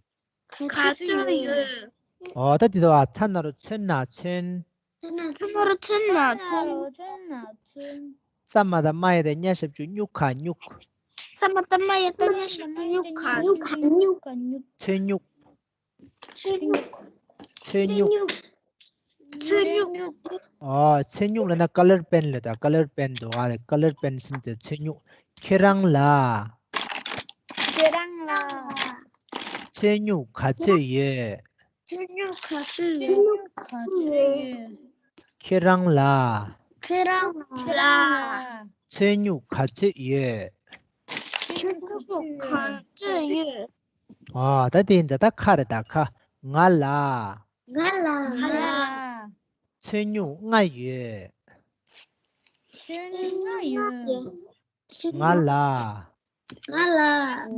ག་ཚོད་ཡོད། ཨོ། ད་དེ་དོ། ཨ། ཚ་ན་རོ་ཚོན་ན་ཚོན། ཚ་ན་རོ་ཚོན་ན་ཚོན། ཚོན་ན་ཚོན། ས་མ་བཏགས་སྨ་ཡ་བཏགས་སྨྱ་ཞབས་ཀྱུ་སྨྱུ་ག་སྨྱུག་ས་མ་བཏགས་སྨ་ཡ་བཏགས་སྨྱ་ཞབས་ཀྱུ་སྨྱུ་ག་སྨྱུག་ཚོན་སྨྱུག་ཚོན་སྨྱུག་ཚོན་སྨྱུག་ཚོན་སྨྱུག་ཨ། ཚོན་སྨྱུག་ལབ་ན་colour pen ལབ་ད། colour pen འདུག་ཨ། colour pen ཟེར་དེ་ཚོན་སྨྱུག་ཁྱེད་རང་ལ། ཁྱེད་རང་ལ། ཚོན་སྨྱུག་ག་ཚོད་ཡོད། ཚོན་སྨྱུག་ག་ཚོད་ཡོད། ཚོན་སྨྱུག་ག་ཚོད་ཡོད། ཁྱེད་རང་ལ། ཁྱེད་རང་ལ། ཚོན་སྨྱུག་ག་ཚོད་ཡོད། ཚོན་སྨྱུག་ག་ཚོད་ཡོད། ཨ། ད་དེ་ཡིན་ད། ད་ཁ་རེད་ད། ཁ། ང་ལ། ང་ལ། ང་ལ། ཚོན་སྨྱུག་ལྔ་ཡོད། ཚོན་སྨྱུག་ལྔ་ཡོད། ང་ལ། ང་ལ།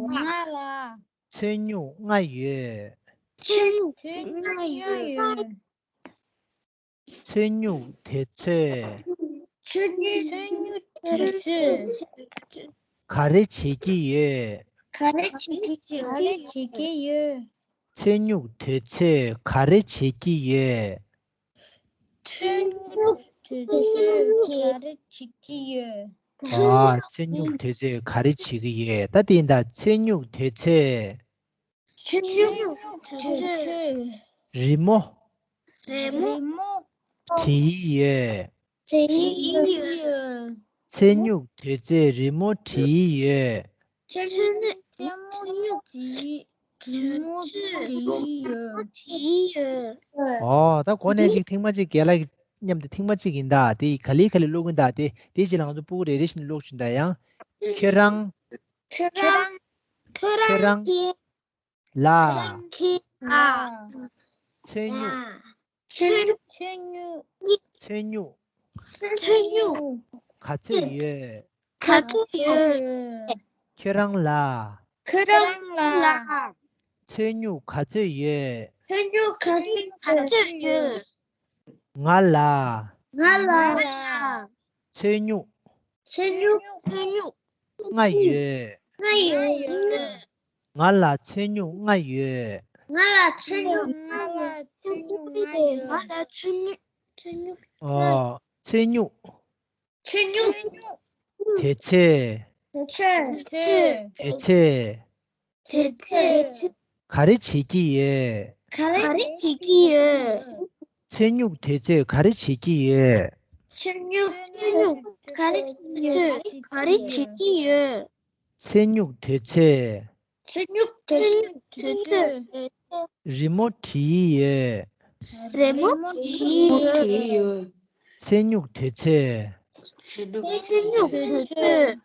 ང་ལ། ཚོན་སྨྱུག་ལྔ་ཡོད། ཚོན་སྨྱུག་ཚོན་སྨྱུག་ལྔ་ཡོད། ཚོན་སྨྱུག་དེ་ཚོས། ཚོན་སྨྱུག་ཚོན་སྨྱུག་དེ་ཚོས། ག་རེ་བྱེད་ཀྱི་ཡོད། ག་རེ་བྱེད་ཀྱི་ཡོད། ག་རེ་བྱེད་ཀྱི་ཡོད། ཚོན་སྨྱུག་དེ་ཚོས་ག་རེ་བྱེད་ཀྱི་ཡོད། ཚོན་སྨྱུག་དེ་ཚོས་ག་རེ་བྱེད་ཀྱི་ཡོད། ཨ། ཚོན་སྨྱུག་དེ་ཚོས་ག་རེ་བྱེད་ཀྱི་ཡོད། ད་དེ་ཡིན་ད། ཚོན་སྨྱུག་དེ་ཚོས། ཚོན་སྨྱུག་དེ་ཚོས། རི་མོ། རི་མོ། རི་མོ། བྲིས་ཡོད། བྲིས་ཡོད། ཚོན་སྨྱུག་དེ་ཚོས་རི་མོ་བྲིས་ཡོད། ཚོན་སྨྱུག་ཚོན་སྨྱུག་བྲིས། རི་མོ་བྲིས་ཡོད། བྲིས་ཡོད། ཨོ། ད་གོ་ནས་ཅིག་ཐེངས་མ་གཅིག་རྒན་ལགས་མཉམ་དུ་ཐེངས་མ་གཅིག་ཡིན་ད། དེ་ག་ལེ་ག་ལེ་ཀློག་གིན་ད། དེ་དེའི་རྗེས་ལ་ང་ཚོ་སྤུ་གུ་རེ་རེ་བཞིན་ཀློག་བཞིན་ད། ཡང་། ཁྱོད་རང་། ཁྱོད་རང་། ཁྱོད་རང་། ཁྱོད་རང་། ལ། ལ། ཚོན་སྨྱུག་ཚོན་སྨྱུག་ཚོན་སྨྱུག་ཚོན་སྨྱུག་ཚོན་སྨྱུག་ག་ཚོད་ཡོད། ག་ཚོད་ཡོད། ཁྱོད་རང་ལ། ཁྱོད་རང་ལ། ཚོན་སྨྱུག་ག་ཚོད་ཡོད། ཚོན་སྨྱུག་ག་ཚོད་ཡོད། ང་ལ། ང་ལ། ཚོན་སྨྱུག་ཚོན་སྨྱུག་ཚོན་སྨྱུག་ལྔ་ཡོད། ལྔ་ཡོད། ང་ལ་ཚོན་སྨྱུག་ལྔ་ཡོད། ང་ལ་ཚོན་སྨྱུག་ང་ལ་ཚོན་སྨྱུག་ལྔ་ཡོད། ང་ལ་ཚོན་སྨྱུག་ཚོན་སྨྱུག་ཨོ། ཚོན་སྨྱུག་ཚོན་སྨྱུག་དེ་ཚོས། དེ་ཚོས། དེ་ཚོས། དེ་ཚོས། ག་རེ་བྱེད་ཀྱི་ཡོད། ག་རེ་བྱེད་ཀྱི་ཡོད། ཚེ་སྨྱུག་དེ་ཚོས་ག་རེ་བྱེད་ཀྱི་ཡོད། ཚེ་སྨྱུག་ཚེ་སྨྱུག་ག་རེ་བྱེད་ཀྱི་ཡོད། ག་རེ་བྱེད་ཀྱི་ཡོད། ཚེ་སྨྱུག་དེ་ཚོས། ཚེ་སྨྱུག་དེ་ཚོས། རི་མོ་བྲིས་ཡོད། རི་མོ་བྲིས་ཡོད། ཚེ་སྨྱུག་དེ་ཚོས། ཚེ་སྨྱུག་དེ་ཚོས།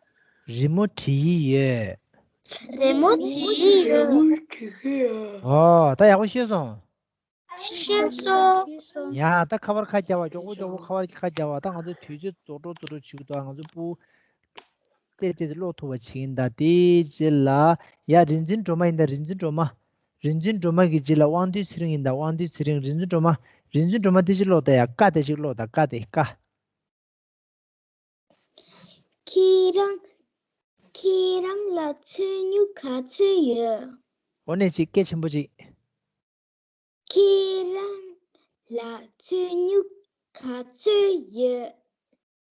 རི་མོ་བྲིས་ཡོད། རི་མོ་བྲིས་ཡོད། ཨོ། ད་ཡག་པོ་ཤེས་སོང་། ཤེས་སོང་། ཡ། ད་ཁ་པར་ཁ་རྒྱག་པ། མགྱོགས་པོ་མགྱོགས་པོ་ཁ་པར་ཁ་རྒྱག་པ། ད་ང་ཚོ་དུས་ཚོད་རྫོགས་འགྲོ་རྫོགས་འགྲོ་བྱེད་ཀྱི་འདུག་ང་ཚོ་སྤུ་ཏོག་ཙམ་ཀློག་ཐུབ་པ་བྱེད་ཀྱི་ཡིན་ད། དེའི་རྗེས་ལ། ཡ། རིག་འཛིན་སྒྲོལ་མ་ཡིན་ད། རིག་འཛིན་སྒྲོལ་མ། རིག་འཛིན་སྒྲོལ་མ་གི་རྗེས་ལ་དབང་འདུས་ཚེ་རིང་ཡིན་ད། དབང་འདུས་ཚེ་རིང་། རིག་འཛིན་སྒྲོལ་མ། རིག་འཛིན་སྒྲོལ་མ། དེ་ཅིག་ཀློག་ད་ཡ། ཀ་དེ་ཅིག་ཀློག་ད། ཀ་དེ་ཀ། ཁྱེད་རང་། ཁྱེད་རང་ལ་ཚེ་སྨྱུག་ག་ཚོད་ཡོད། འོ་ནས་ཅིག་སྐད་ཆེན་པོ་ཅིག་ཁྱེད་རང་ལ་ཚེ་སྨྱུག་ག་ཚོད་ཡོད།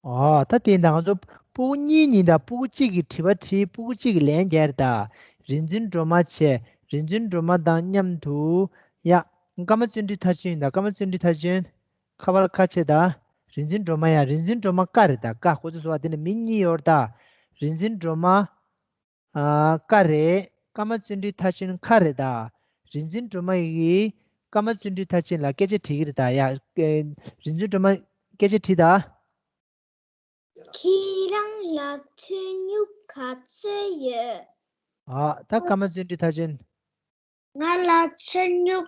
ཨོ། ད་དེ་ཡིན་ད། ང་ཚོ་སྤུ་གུ་གཉིས་ཡིན་ད། སྤུ་གུ་གཅིག་གིས་དྲི་བ་དྲིས། སྤུ་གུ་གཅིག་གིས་ལན་རྒྱག་རེད་ད། རིག་འཛིན་སྒྲོལ་མ་བྱས། རིག་འཛིན་སྒྲོལ་མ་དང་མཉམ་དུ། ཡ། ཀརྨ་བརྩོན་འགྲུས་མཐར་ཕྱིན་ཡིན་ད། ཀརྨ་བརྩོན་འགྲུས་མཐར་ཕྱིན། ཁ་པར་ཁ་ཕྱེ་ད། རིག་འཛིན་སྒྲོལ་མ་ཡ། རིག་འཛིན་སྒྲོལ་མ་ཀ་རེད་ད། ཀ། ཁོ་ཚོ་སོ་བ་དེ་ནས་མི་གཉིས་ཡོད་རེད་ད། རིག་འཛིན་སྒྲོལ་མ། ཨ། ཀ་རེད། ཀརྨ་བརྩོན་འགྲུས་མཐར་ཕྱིན་ཁ་རེད་ད། རིག་འཛིན་སྒྲོལ་མ་ཡིས་ཀརྨ་བརྩོན་འགྲུས་མཐར་ཕྱིན་ལ་སྐད་ཆ་དྲིས་ཀྱི་རེད་ད། ཡ། ཨེ། རིག་འཛིན་སྒྲོལ་མ་སྐད་ཆ་དྲིས་ད། ཁྱེད་རང་ལ་ཚེ་སྨྱུག་ག་ཚོད་ཡོད། ཨ། ད་ཀརྨ་བརྩོན་འགྲུས་མཐར་ཕྱིན། ང་ལ་ཚེ་སྨྱུག་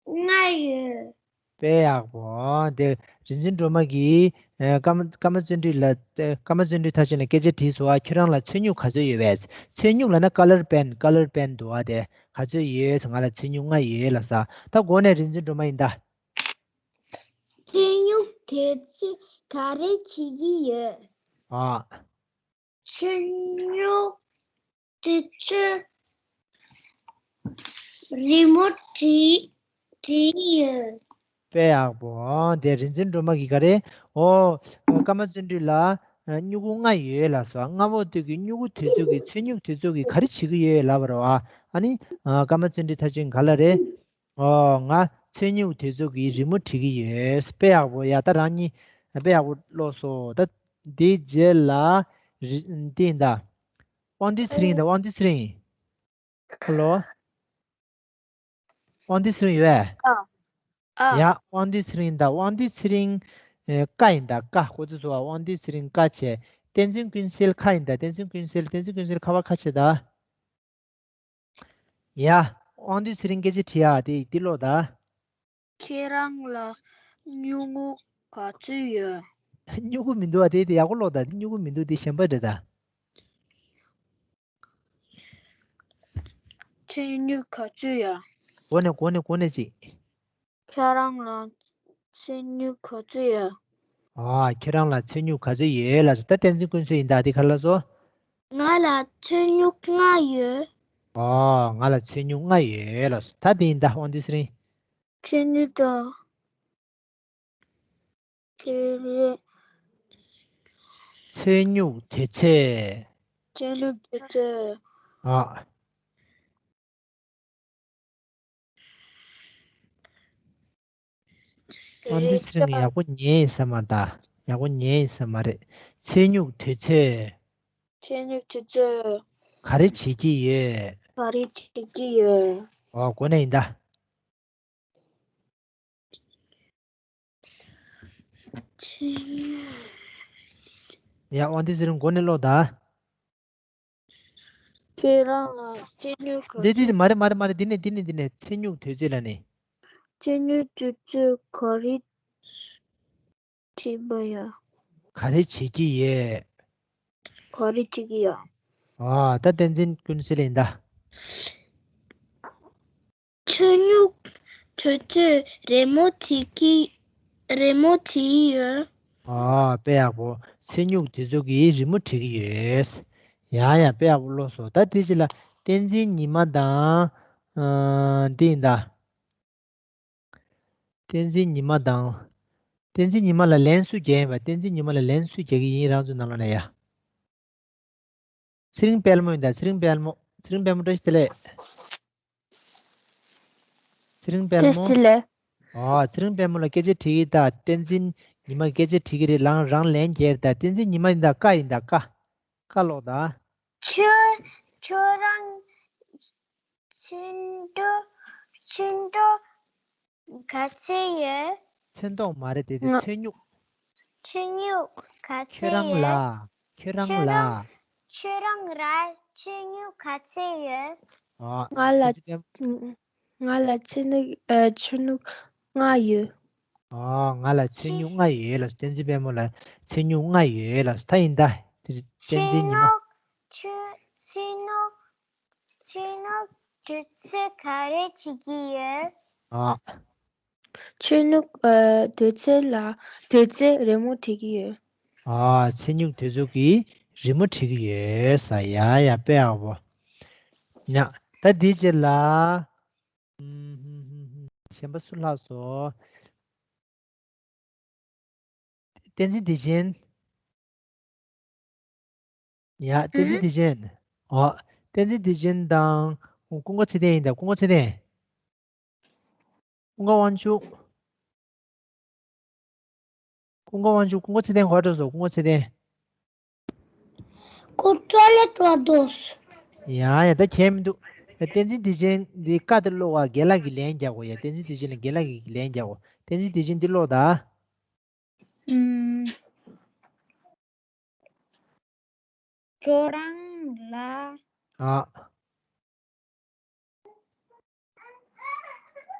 ལྔ་ཡོད། དཔེ་ཡག་པོ། ཨོ། དེ་རིག་འཛིན་སྒྲོལ་མ་གིས། ཨེ། ཀརྨ། ཀརྨ་བརྩོན་འགྲུས་ལ། ཨེ། ཀརྨ་བརྩོན་འགྲུས་མཐར་ཕྱིན་ལ་སྐད་ཆ་དྲིས་སོང་། ཨ། ཁྱོད་རང་ལ་ཚེ་སྨྱུག་ག་ཚོད་ཡོད་པས། ཚེ་སྨྱུག་ལབ་ན་ཀ་ལར་པེན། ཀ་ལར་པེན་འདུག་ཨ། དེ་ག་ཚོད་ཡོད་ཟེར། ང་ལ་ཚེ་སྨྱུག་ལྔ་ཡོད་ལབ་ས། ད་འགོ་ནས་རིག་འཛིན་སྒྲོལ་མ་ཡིན་ད། ཚེ་སྨྱུག་དེ་ཚོས་ག་རེ་བྱེད་ཀྱི་ཡོད། ཨ། ཚེ་སྨྱུག་དེ་ཚོས་རི་མོ་བྲིས། བྲིས་ཡོད། དཔེ་ཡག་པོ། ཨོ། དེ་རིག་འཛིན་སྒྲོལ་མ་གིས་ག་རེ། ཨོ། ཀརྨ་བརྩོན་འགྲུས་ལ། ཨ། སྨྱུ་གུ་ལྔ་ཡོད་ལབ་སོང་། སྔ་པོ་དེ་གི་སྨྱུ་གུ་དེ་ཚོ་གིས། ཚེ་སྨྱུག་དེ་ཚོ་གིས་ག་རེ་བྱེད་ཀྱི་ཡོད་ལབ་པ་རེད་བ། ཨ་ནི། ཨ། ཀརྨ་བརྩོན་འགྲུས་མཐར་ཕྱིན་ག་ལ་རེད། ཨོ། ང་ཚེ་སྨྱུག་དེ་ཚོ་གིས་རི་མོ་བྲིས་ཀྱི་ཡོད། དཔེ་ཡག་པོ། ཡ། ད་རང་གཉིས་དཔེ་ཡག་པོ་ཀློག་སོང་། ད་དེའི་རྗེས་ལ་རི། དེ་ཡིན་ད། དབང་འདུས་ཚེ་རིང་ཡིན་ད། དབང་འདུས་ཚེ་རིང་། ཧ་ལོ། དབང་འདུས་ཚེ་རིང་ཡོད་པས། ཨ། ཨ། ཡ། དབང་འདུས་ཚེ་རིང་ད། དབང་འདུས་ཚེ་རིང་། ཨེ། ཀ་ཡིན་ད། ཀ། ཁོ་ཚོ་སོ་བ། དབང་འདུས་ཚེ་རིང་ཀ་བྱས། བསྟན་འཛིན་ཀུན་གསལ་ཁ་ཡིན་ད། བསྟན་འཛིན་ཀུན་གསལ། བསྟན་འཛིན་ཀུན་གསལ་ཁ་པར་ཁ་ཕྱེ་ད། ཡ། དབང་འདུས་ཚེ་རིང་སྐད་ཆ་དྲིས་ཨ། དེ་འདི་ཀློག་ད། ཁྱེད་རང་ལ་སྨྱུ་གུ་ག་ཚོད་ཡོད། སྨྱུ་གུ་མི་འདུག་ཨ། དེ་དེ་ཡག་པོ་ཀློག་ད། དེ་སྨྱུ་གུ་མི་འདུག་དེ་གཞན་པ་རེད་ད། ཚེ་སྨྱུག་ག་ཚོད་ཡོད། གོ་ནས་གོ་ནས་གོ་ནས་ཅིག་ཁྱེད་རང་ལ་ཚེ་སྨྱུག་ག་ཚོད་ཡོད། ཨ། ཁྱེད་རང་ལ་ཚེ་སྨྱུག་ག་ཚོད་ཡོད་ལབ་སོང་། ད་བསྟན་འཛིན་ཀུན་གསལ་ཡིན་ད། དེ་ག་ལབ་སོང་། ང་ལ་ཚེ་སྨྱུག་ལྔ་ཡོད། ཨ། ང་ལ་ཚེ་སྨྱུག་ལྔ་ཡོད་ལབ་སོང་། ད་དེ་ཡིན་ད། དབང་འདུས་ཚེ་རིང་། ཚེ་སྨྱུག་དང་། ཚེ་སྨྱུག་དེ་ཚོས། ཚེ་སྨྱུག་དེ་ཚོས། ཨ། དབང་འདུས་ཚེ་རིང་ཡག་པོ་ཉན་ཡིན་ས་མ་རེད་ད། ཡག་པོ་ཉན་ཡིན་ས་མ་རེད། ཚེ་སྨྱུག་དེ་ཚོས། ཚེ་སྨྱུག་དེ་ཚོས། ག་རེ་བྱེད་ཀྱི་ཡོད། ག་རེ་བྱེད་ཀྱི་ཡོད། ཨོ། གོ་ནས་ཡིན་ད། ཡ། དབང་འདུས་ཚེ་རིང་མགོ་ནས་ཀློག་ད། ཁྱེད་རང་ལ་ཚེ་སྨྱུག་ག་འདི་འདི་འདི་མ་རེད་མ་རེད་མ་རེད། འདི་ནས་འདི་ནས་འདི་ནས། ཚེ་སྨྱུག་དུས་ཚོད་ལ་ནི། ཚེ་སྨྱུག་དུས་ཚོད་ག་རེ་བྱེད་པ་ཡ། ག་རེ་བྱེད་ཀྱི་ཡོད། ག་རེ་བྱེད་ཀྱི་ཡོད། ཨ། ད་བསྟན་འཛིན་ཀུན་གསལ་ཡིན་ད། ཚེ་སྨྱུག་དེ་ཚོས་རི་མོ་བྲིས་ཀྱི། རི་མོ་བྲིས་ཡོད། ཨ། དཔེ་ཡག་པོ། ཚེ་སྨྱུག་དེ་ཚོ་གིས་རི་མོ་བྲིས་ཀྱི་ཡོད། ཡ་ཡ། དཔེ་ཡག་པོ་ཀློག་སོང་། ད་དེ་ཅི་ལ་བསྟན་འཛིན་ཉི་མ་དང་། ཨ། འདི་ཡིན་ད། བསྟན་འཛིན་ཉི་མ་དང་། བསྟན་འཛིན་ཉི་མ་ལ་ལན་སུ་རྒྱག་ཡིན་པ། བསྟན་འཛིན་ཉི་མ་ལ་ལན་སུ་རྒྱག་གི་ཡིན། རང་ཚོའི་ནང་ལོགས་ནས་ཡ། ཚེ་རིང་དཔལ་མོ་ཡིན་ད། ཚེ་རིང་དཔལ་མོ། ཚེ་རིང་དཔལ་མོ་བཀྲ་ཤིས་བདེ་ལེགས། ཚེ་རིང་དཔལ་མོ། བཀྲ་ཤིས་བདེ་ལེགས། ཨོ། ཚེ་རིང་དཔལ་མོ་ལ་སྐད་ཆ་དྲིས་ཡིན་ད། བསྟན་འཛིན་ཉི་མ་སྐད་ཆ་དྲིས་ཀྱི་རེད། ལང་རང་ལན་རྒྱག་ད། བསྟན་འཛིན་ཉི་མ་ཡིན་ད། ཀ་ཡིན་ད། ཀ། ཀ་ཀློག་ད། ཁྱོད་ཁྱོད་རང་ཚོན་མདོག་ཚོན་མདོག་ག་ཚོད་ཡོད། ཚོན་མདོག་མ་རེད་དེ། དེ་ང་ཚོན་སྨྱུག་ཚོན་སྨྱུག་ག་ཁྱོད་ཚོད་རང་ལ། ཡོད། ཁྱོད་རང་ཁྱོད་ལ། རང་ཁྱོད་རང་ར་ཚོན་སྨྱུག་ག་ཚོད་ཡོད། ཨོ། ང་ལ། དེ་ཚོ་ཕན། ང་ལ་ཚོན་སྨྱུག་ཨ། ཚོན་སྨྱུག་ལྔ་ཡོད། ཨོ། ང་ལ་ཚོན་སྨྱུག་ལྔ་ཡོད་ལ། བསྟན་འཛིན་དཔལ་མོ་ལ་ཚོན་སྨྱུག་ལྔ་ཡོད་ལ། ད་ཡིན་ད། བསྟན་འཛིན་ཉི་མ། ཚོན་སྨྱུག་ཚོན་སྨྱུག་དུས་ཚོད་ག་རེ་བྱེད་ཀྱི་ཡོད། ཨོ། ཚོན་སྨྱུག་ཨ། དུས་ཚོད་ལ། དུས་ཚོད་རི་མོ་བྲིས་ཀྱི་ཡོད། ཨོ། ཚོན་སྨྱུག་དུས་ཚོད་ཀྱི་རི་མོ་བྲིས་ཀྱི་ཡོད་ས། ཡ་ཡ། དཔེ་ཡག་པོ། ཡ། ད་འདི་རྗེས་ལ། གཞན་པ་སུ་ལྷག་སོང་། བསྟན་འཛིན་བདེ་ཆེན། ཡ། བསྟན་འཛིན་བདེ་ཆེན། ཨོ། བསྟན་འཛིན་བདེ་ཆེན་དང་། ཀུན་དགའ་ཚེ་བརྟན་ཡིན་ད། ཀུན་དགའ་ཚེ་བརྟན། ཀུན་དགའ་དབང་ཕྱུག་ཀུན་དགའ་དབང་ཕྱུག་ཀུན་དགའ་ཚེ་བརྟན་ག་པར་འགྲོ་སོང་། ཀུན་དགའ་ཚེ་བརྟན། ཁོ་ཊོ་ལེཊ་ལ་འགྲོ་སོང་། ཡ་ཡ། ད་གལ་མི་འདུག། ད་བསྟན་འཛིན་བདེ་ཆེན་འདི་ཀ་དེ་ཀློག་པ། རྒན་ལགས་ཀྱིས་ལན་རྒྱག་དགོས་ཡ། བསྟན་འཛིན་བདེ་ཆེན་ལ། རྒན་ལགས་ཀྱིས་ལན་རྒྱག་དགོས། བསྟན་འཛིན་བདེ་ཆེན་འདི་ཀློག་ད། ཨུམ། ཁྱོད་རང་ལ། ཨ།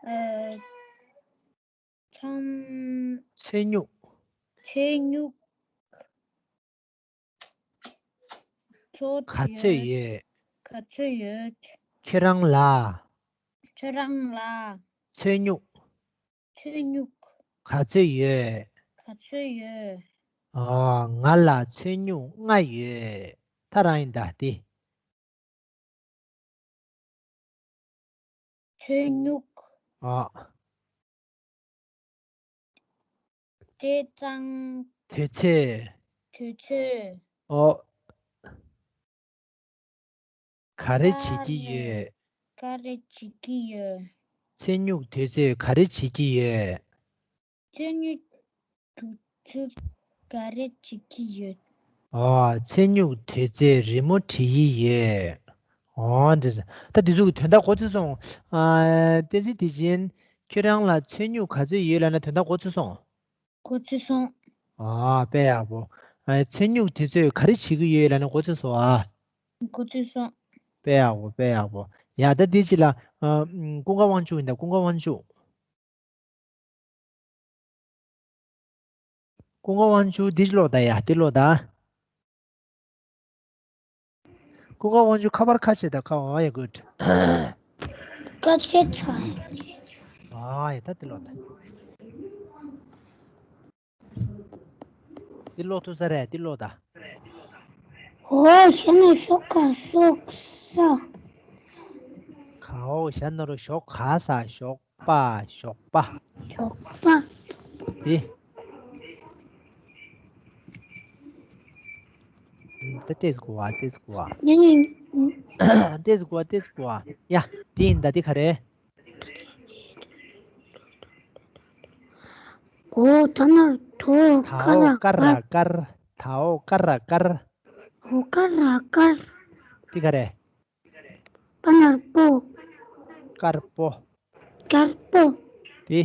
ཨ། ཚོན། ཚོན་སྨྱུག་ཚོན་སྨྱུག་ཚོད་ག་ཚོད་ཡོད། ཡོད། ག་ཚོད་ཡོད། ཁྱོད་རང་ལ། ཁྱོད་རང་ལ། ཚོན་སྨྱུག་ཚོན་སྨྱུག་ག་ཚོད་ཡོད། ག་ཚོད་ཡོད། ཨ། ང་ལ་ཚོན་སྨྱུག་ལྔ་ཡོད། ད་རང་ཡིན་ད་དེ། ཚོན་སྨྱུག་ཨ། དེ་ཙང་། དུས་ཚོད། དུས་ཚོད། ཨོ། ག་རེ་བྱེད་ཀྱི་ཡོད། ག་རེ་བྱེད་ཀྱི་ཡོད། ཚོན་སྨྱུག་དུས་ཚོད་ག་རེ་བྱེད་ཀྱི་ཡོད། ཚོན་སྨྱུག་དུས་ཚོད་ག་རེ་བྱེད་ཀྱི་ཡོད། ཨོ། ཚོན་སྨྱུག་དུས་ཚོད་རི་མོ་བྲིས་ཀྱི་ཡོད། ཨོ། འདི་ད་འདི་ཚོ་གི་དོན་དག་གོ་ཚོད་སོང་། ཨ། བསྟན་འཛིན་བདེ་ཆེན། ཁྱོད་རང་ལ་ཚོན་སྨྱུག་ག་ཚོད་ཡོད་ལབ་ན་དོན་དག་གོ་ཚོད་སོང་། གོ་ཚོད་སོང་། ཨ། དཔེ་ཡག་པོ། ཨ། ཚོན་སྨྱུག་དེ་ཚོས་ག་རེ་བྱེད་ཀྱི་ཡོད་ལབ་ན་གོ་ཚོད་སོང་ཨ། གོ་ཚོད་སོང་། དཔེ་ཡག་པོ། དཔེ་ཡག་པོ། ཡ། ད་འདི་ཅི་ལ། ཨ། ཀུན་དགའ་དབང་ཕྱུག་ཡིན་ད། ཀུན་དགའ་དབང་ཕྱུག་ཀུན་དགའ་དབང་ཕྱུག་འདི་ཀློག་ད་ཡ། འདི་ཀློག་ད། ཀུན་དགའ་དབང་ཕྱུག་ཁ་པར་ཁ་ཕྱེ་ད། ཁ། ཨོ་ཡ། གུཌ། ཁ་ཕྱེ་ཚར། ཨ་ཡ། ད་འདི་ཀློག་ད། འདི་ཀློག་ཐུབ་ས་རེད། འདི་ཀློག་ད། འོ་ཞ་ནོར་ཞོགས་ཀ་ཞོགས་ས། ག་འོ་ཞ་ནོར་ཞོགས་ག་ས། ཞོགས་པ། ཞོགས་པ། ཞོགས་པ། དེ། ད་ལྟས་དགོས་པ། ལྟས་དགོས་པ། ཡ་ཡ། ལྟས་དགོས་པ། ལྟས་དགོས་པ། ཡ། དེ་ཡིན་ད། དེ་ག་རེད། འོ། ད་ན་དོ་ད་འོ་ཀ་ར་དཀར། ད་འོ་ཀ་ར་དཀར། འོ་ཀ་ར་དཀར། དེ་ག་རེད། པ་ན་རོ་པོ། དཀར་པོ། དཀར་པོ། དེ།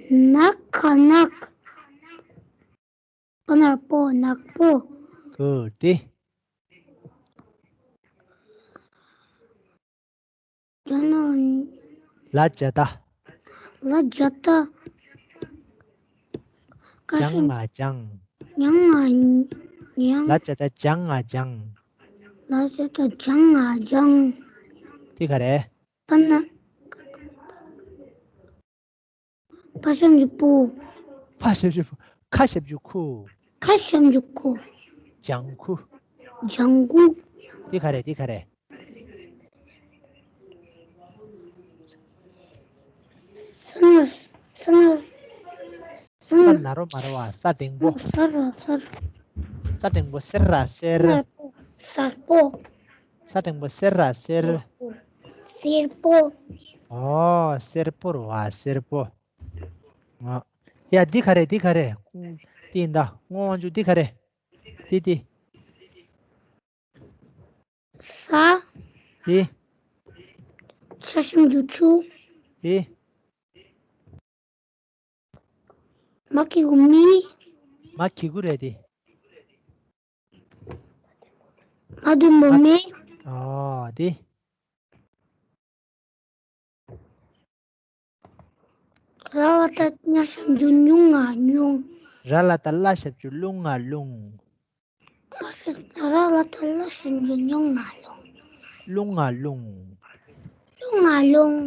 ན་ག་ནག། པ་ན་རོ་པོ། ནག་པོ། གུཌ། དེ། ད་ན། ལ་ཇ་ད། ལ་ཇ་ད། ཀ་ཞབས། ཇ་ང་ལྗང་། ཉ་ང་ཉང་། ལ་ཇ་ད་ཇ་ང་ལྗང་། ལ་ཇ་ད་ཇ་ང་ལྗང་། དེ་ག་རེད། པ་ན། པ་ཞབས་ཀྱུ་པུ། པ་ཞབས་ཀྱུ་པུ། ཁ་ཞབས་ཀྱུ་ཁུ། ཁ་ཞབས་ཀྱུ་ཁུ། ལྗང་ཁུ། ལྗང་ཁུ། དེ་ག་རེད། དེ་ག་རེད། ས་ན་རོ། ས་ན་རོ། ས་ན། ས་ན་རོ་མ་རོ་བ། ས་འགྲེང་བུ། ས་ར་སར། ས་འགྲེང་བུ། སེ་ར་སེར། ས་ར་པོ། ས་འགྲེང་བུ། སེ་ར་སེར། སེར་པོ། ཨོ་སེར་པོ་རེད་བ། སེར་པོ། ཨོ། ཡ་འདི་ག་རེ། འདི་ག་རེ། འདི་ཡིན་ད། སྔོན་དབང་ཕྱུག་འདི་ག་རེ། འདི་འདི། ས། འདི། ས་ཞབས་ཀྱུ་ཆུ། འདི། མ་གི་གུ་མི། མ་གི་གུ་རེད་འདི། མ་བདུན་པོ་མ། མི། ཨོ་འདི། ར་ལ་བཏགས་རྨ་ཞབས་ཀྱུ་རྨྱུ་ང་རྨྱུང་། ར་ལ་བཏགས་རླ་ཞབས་ཀྱུ་རླུ་ང་རླུང་། ར་ལ་བཏགས་རླ་ཞབས་ཀྱུ་རླུང་ང་རླུང་། རླུང་ང་རླུང་། རླུང་ང་རླུང་།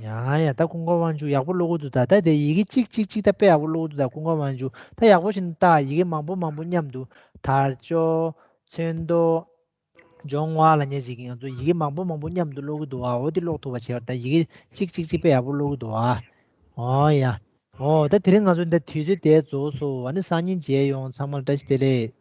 ཡ་ཡ། ད་ཀུན་དགའ་དབང་ཕྱུག་ཡག་པོ་ཀློག་གི་འདུག་ད། ད་དེ་ཡི་གེ་གཅིག་གཅིག་གཅིག་ད་དཔེ་ཡག་པོ་ཀློག་གི་འདུག་ད་ཀུན་དགའ་དབང་ཕྱུག་ད་ཡག་པོ་ཞིག་ལྟ། ཡི་གེ་མང་པོ་མང་པོ་མཉམ་དུ། དར་ལྕོག་ཚོན་མདོག་སྦྱོར་བ་ལབ་མཁན་ཅིག་གིས་ང་ཚོ་ཡི་གེ་མང་པོ་མང་པོ་མཉམ་དུ་ཀློག་གི་འདུག་ཨ། འོ་དེ་ཀློག་ཐུབ་པ་བྱེད་པ། ད་ཡི་གེ་གཅིག་གཅིག་གཅིག་དཔེ་ཡག་པོ་ཀློག་གི་འདུག་ཨ། ཨོ་ཡ། ཨོ་ད་དེ་རིང་ང་ཚོ་འདི་དུས་ཚོད་དེ་རྫོགས་སོང་། ཨ་ནི་སང་ཉིན་མཇལ་ཡོང་། ཚང་མ་ལ་བཀྲ་ཤིས་བདེ་ལེགས།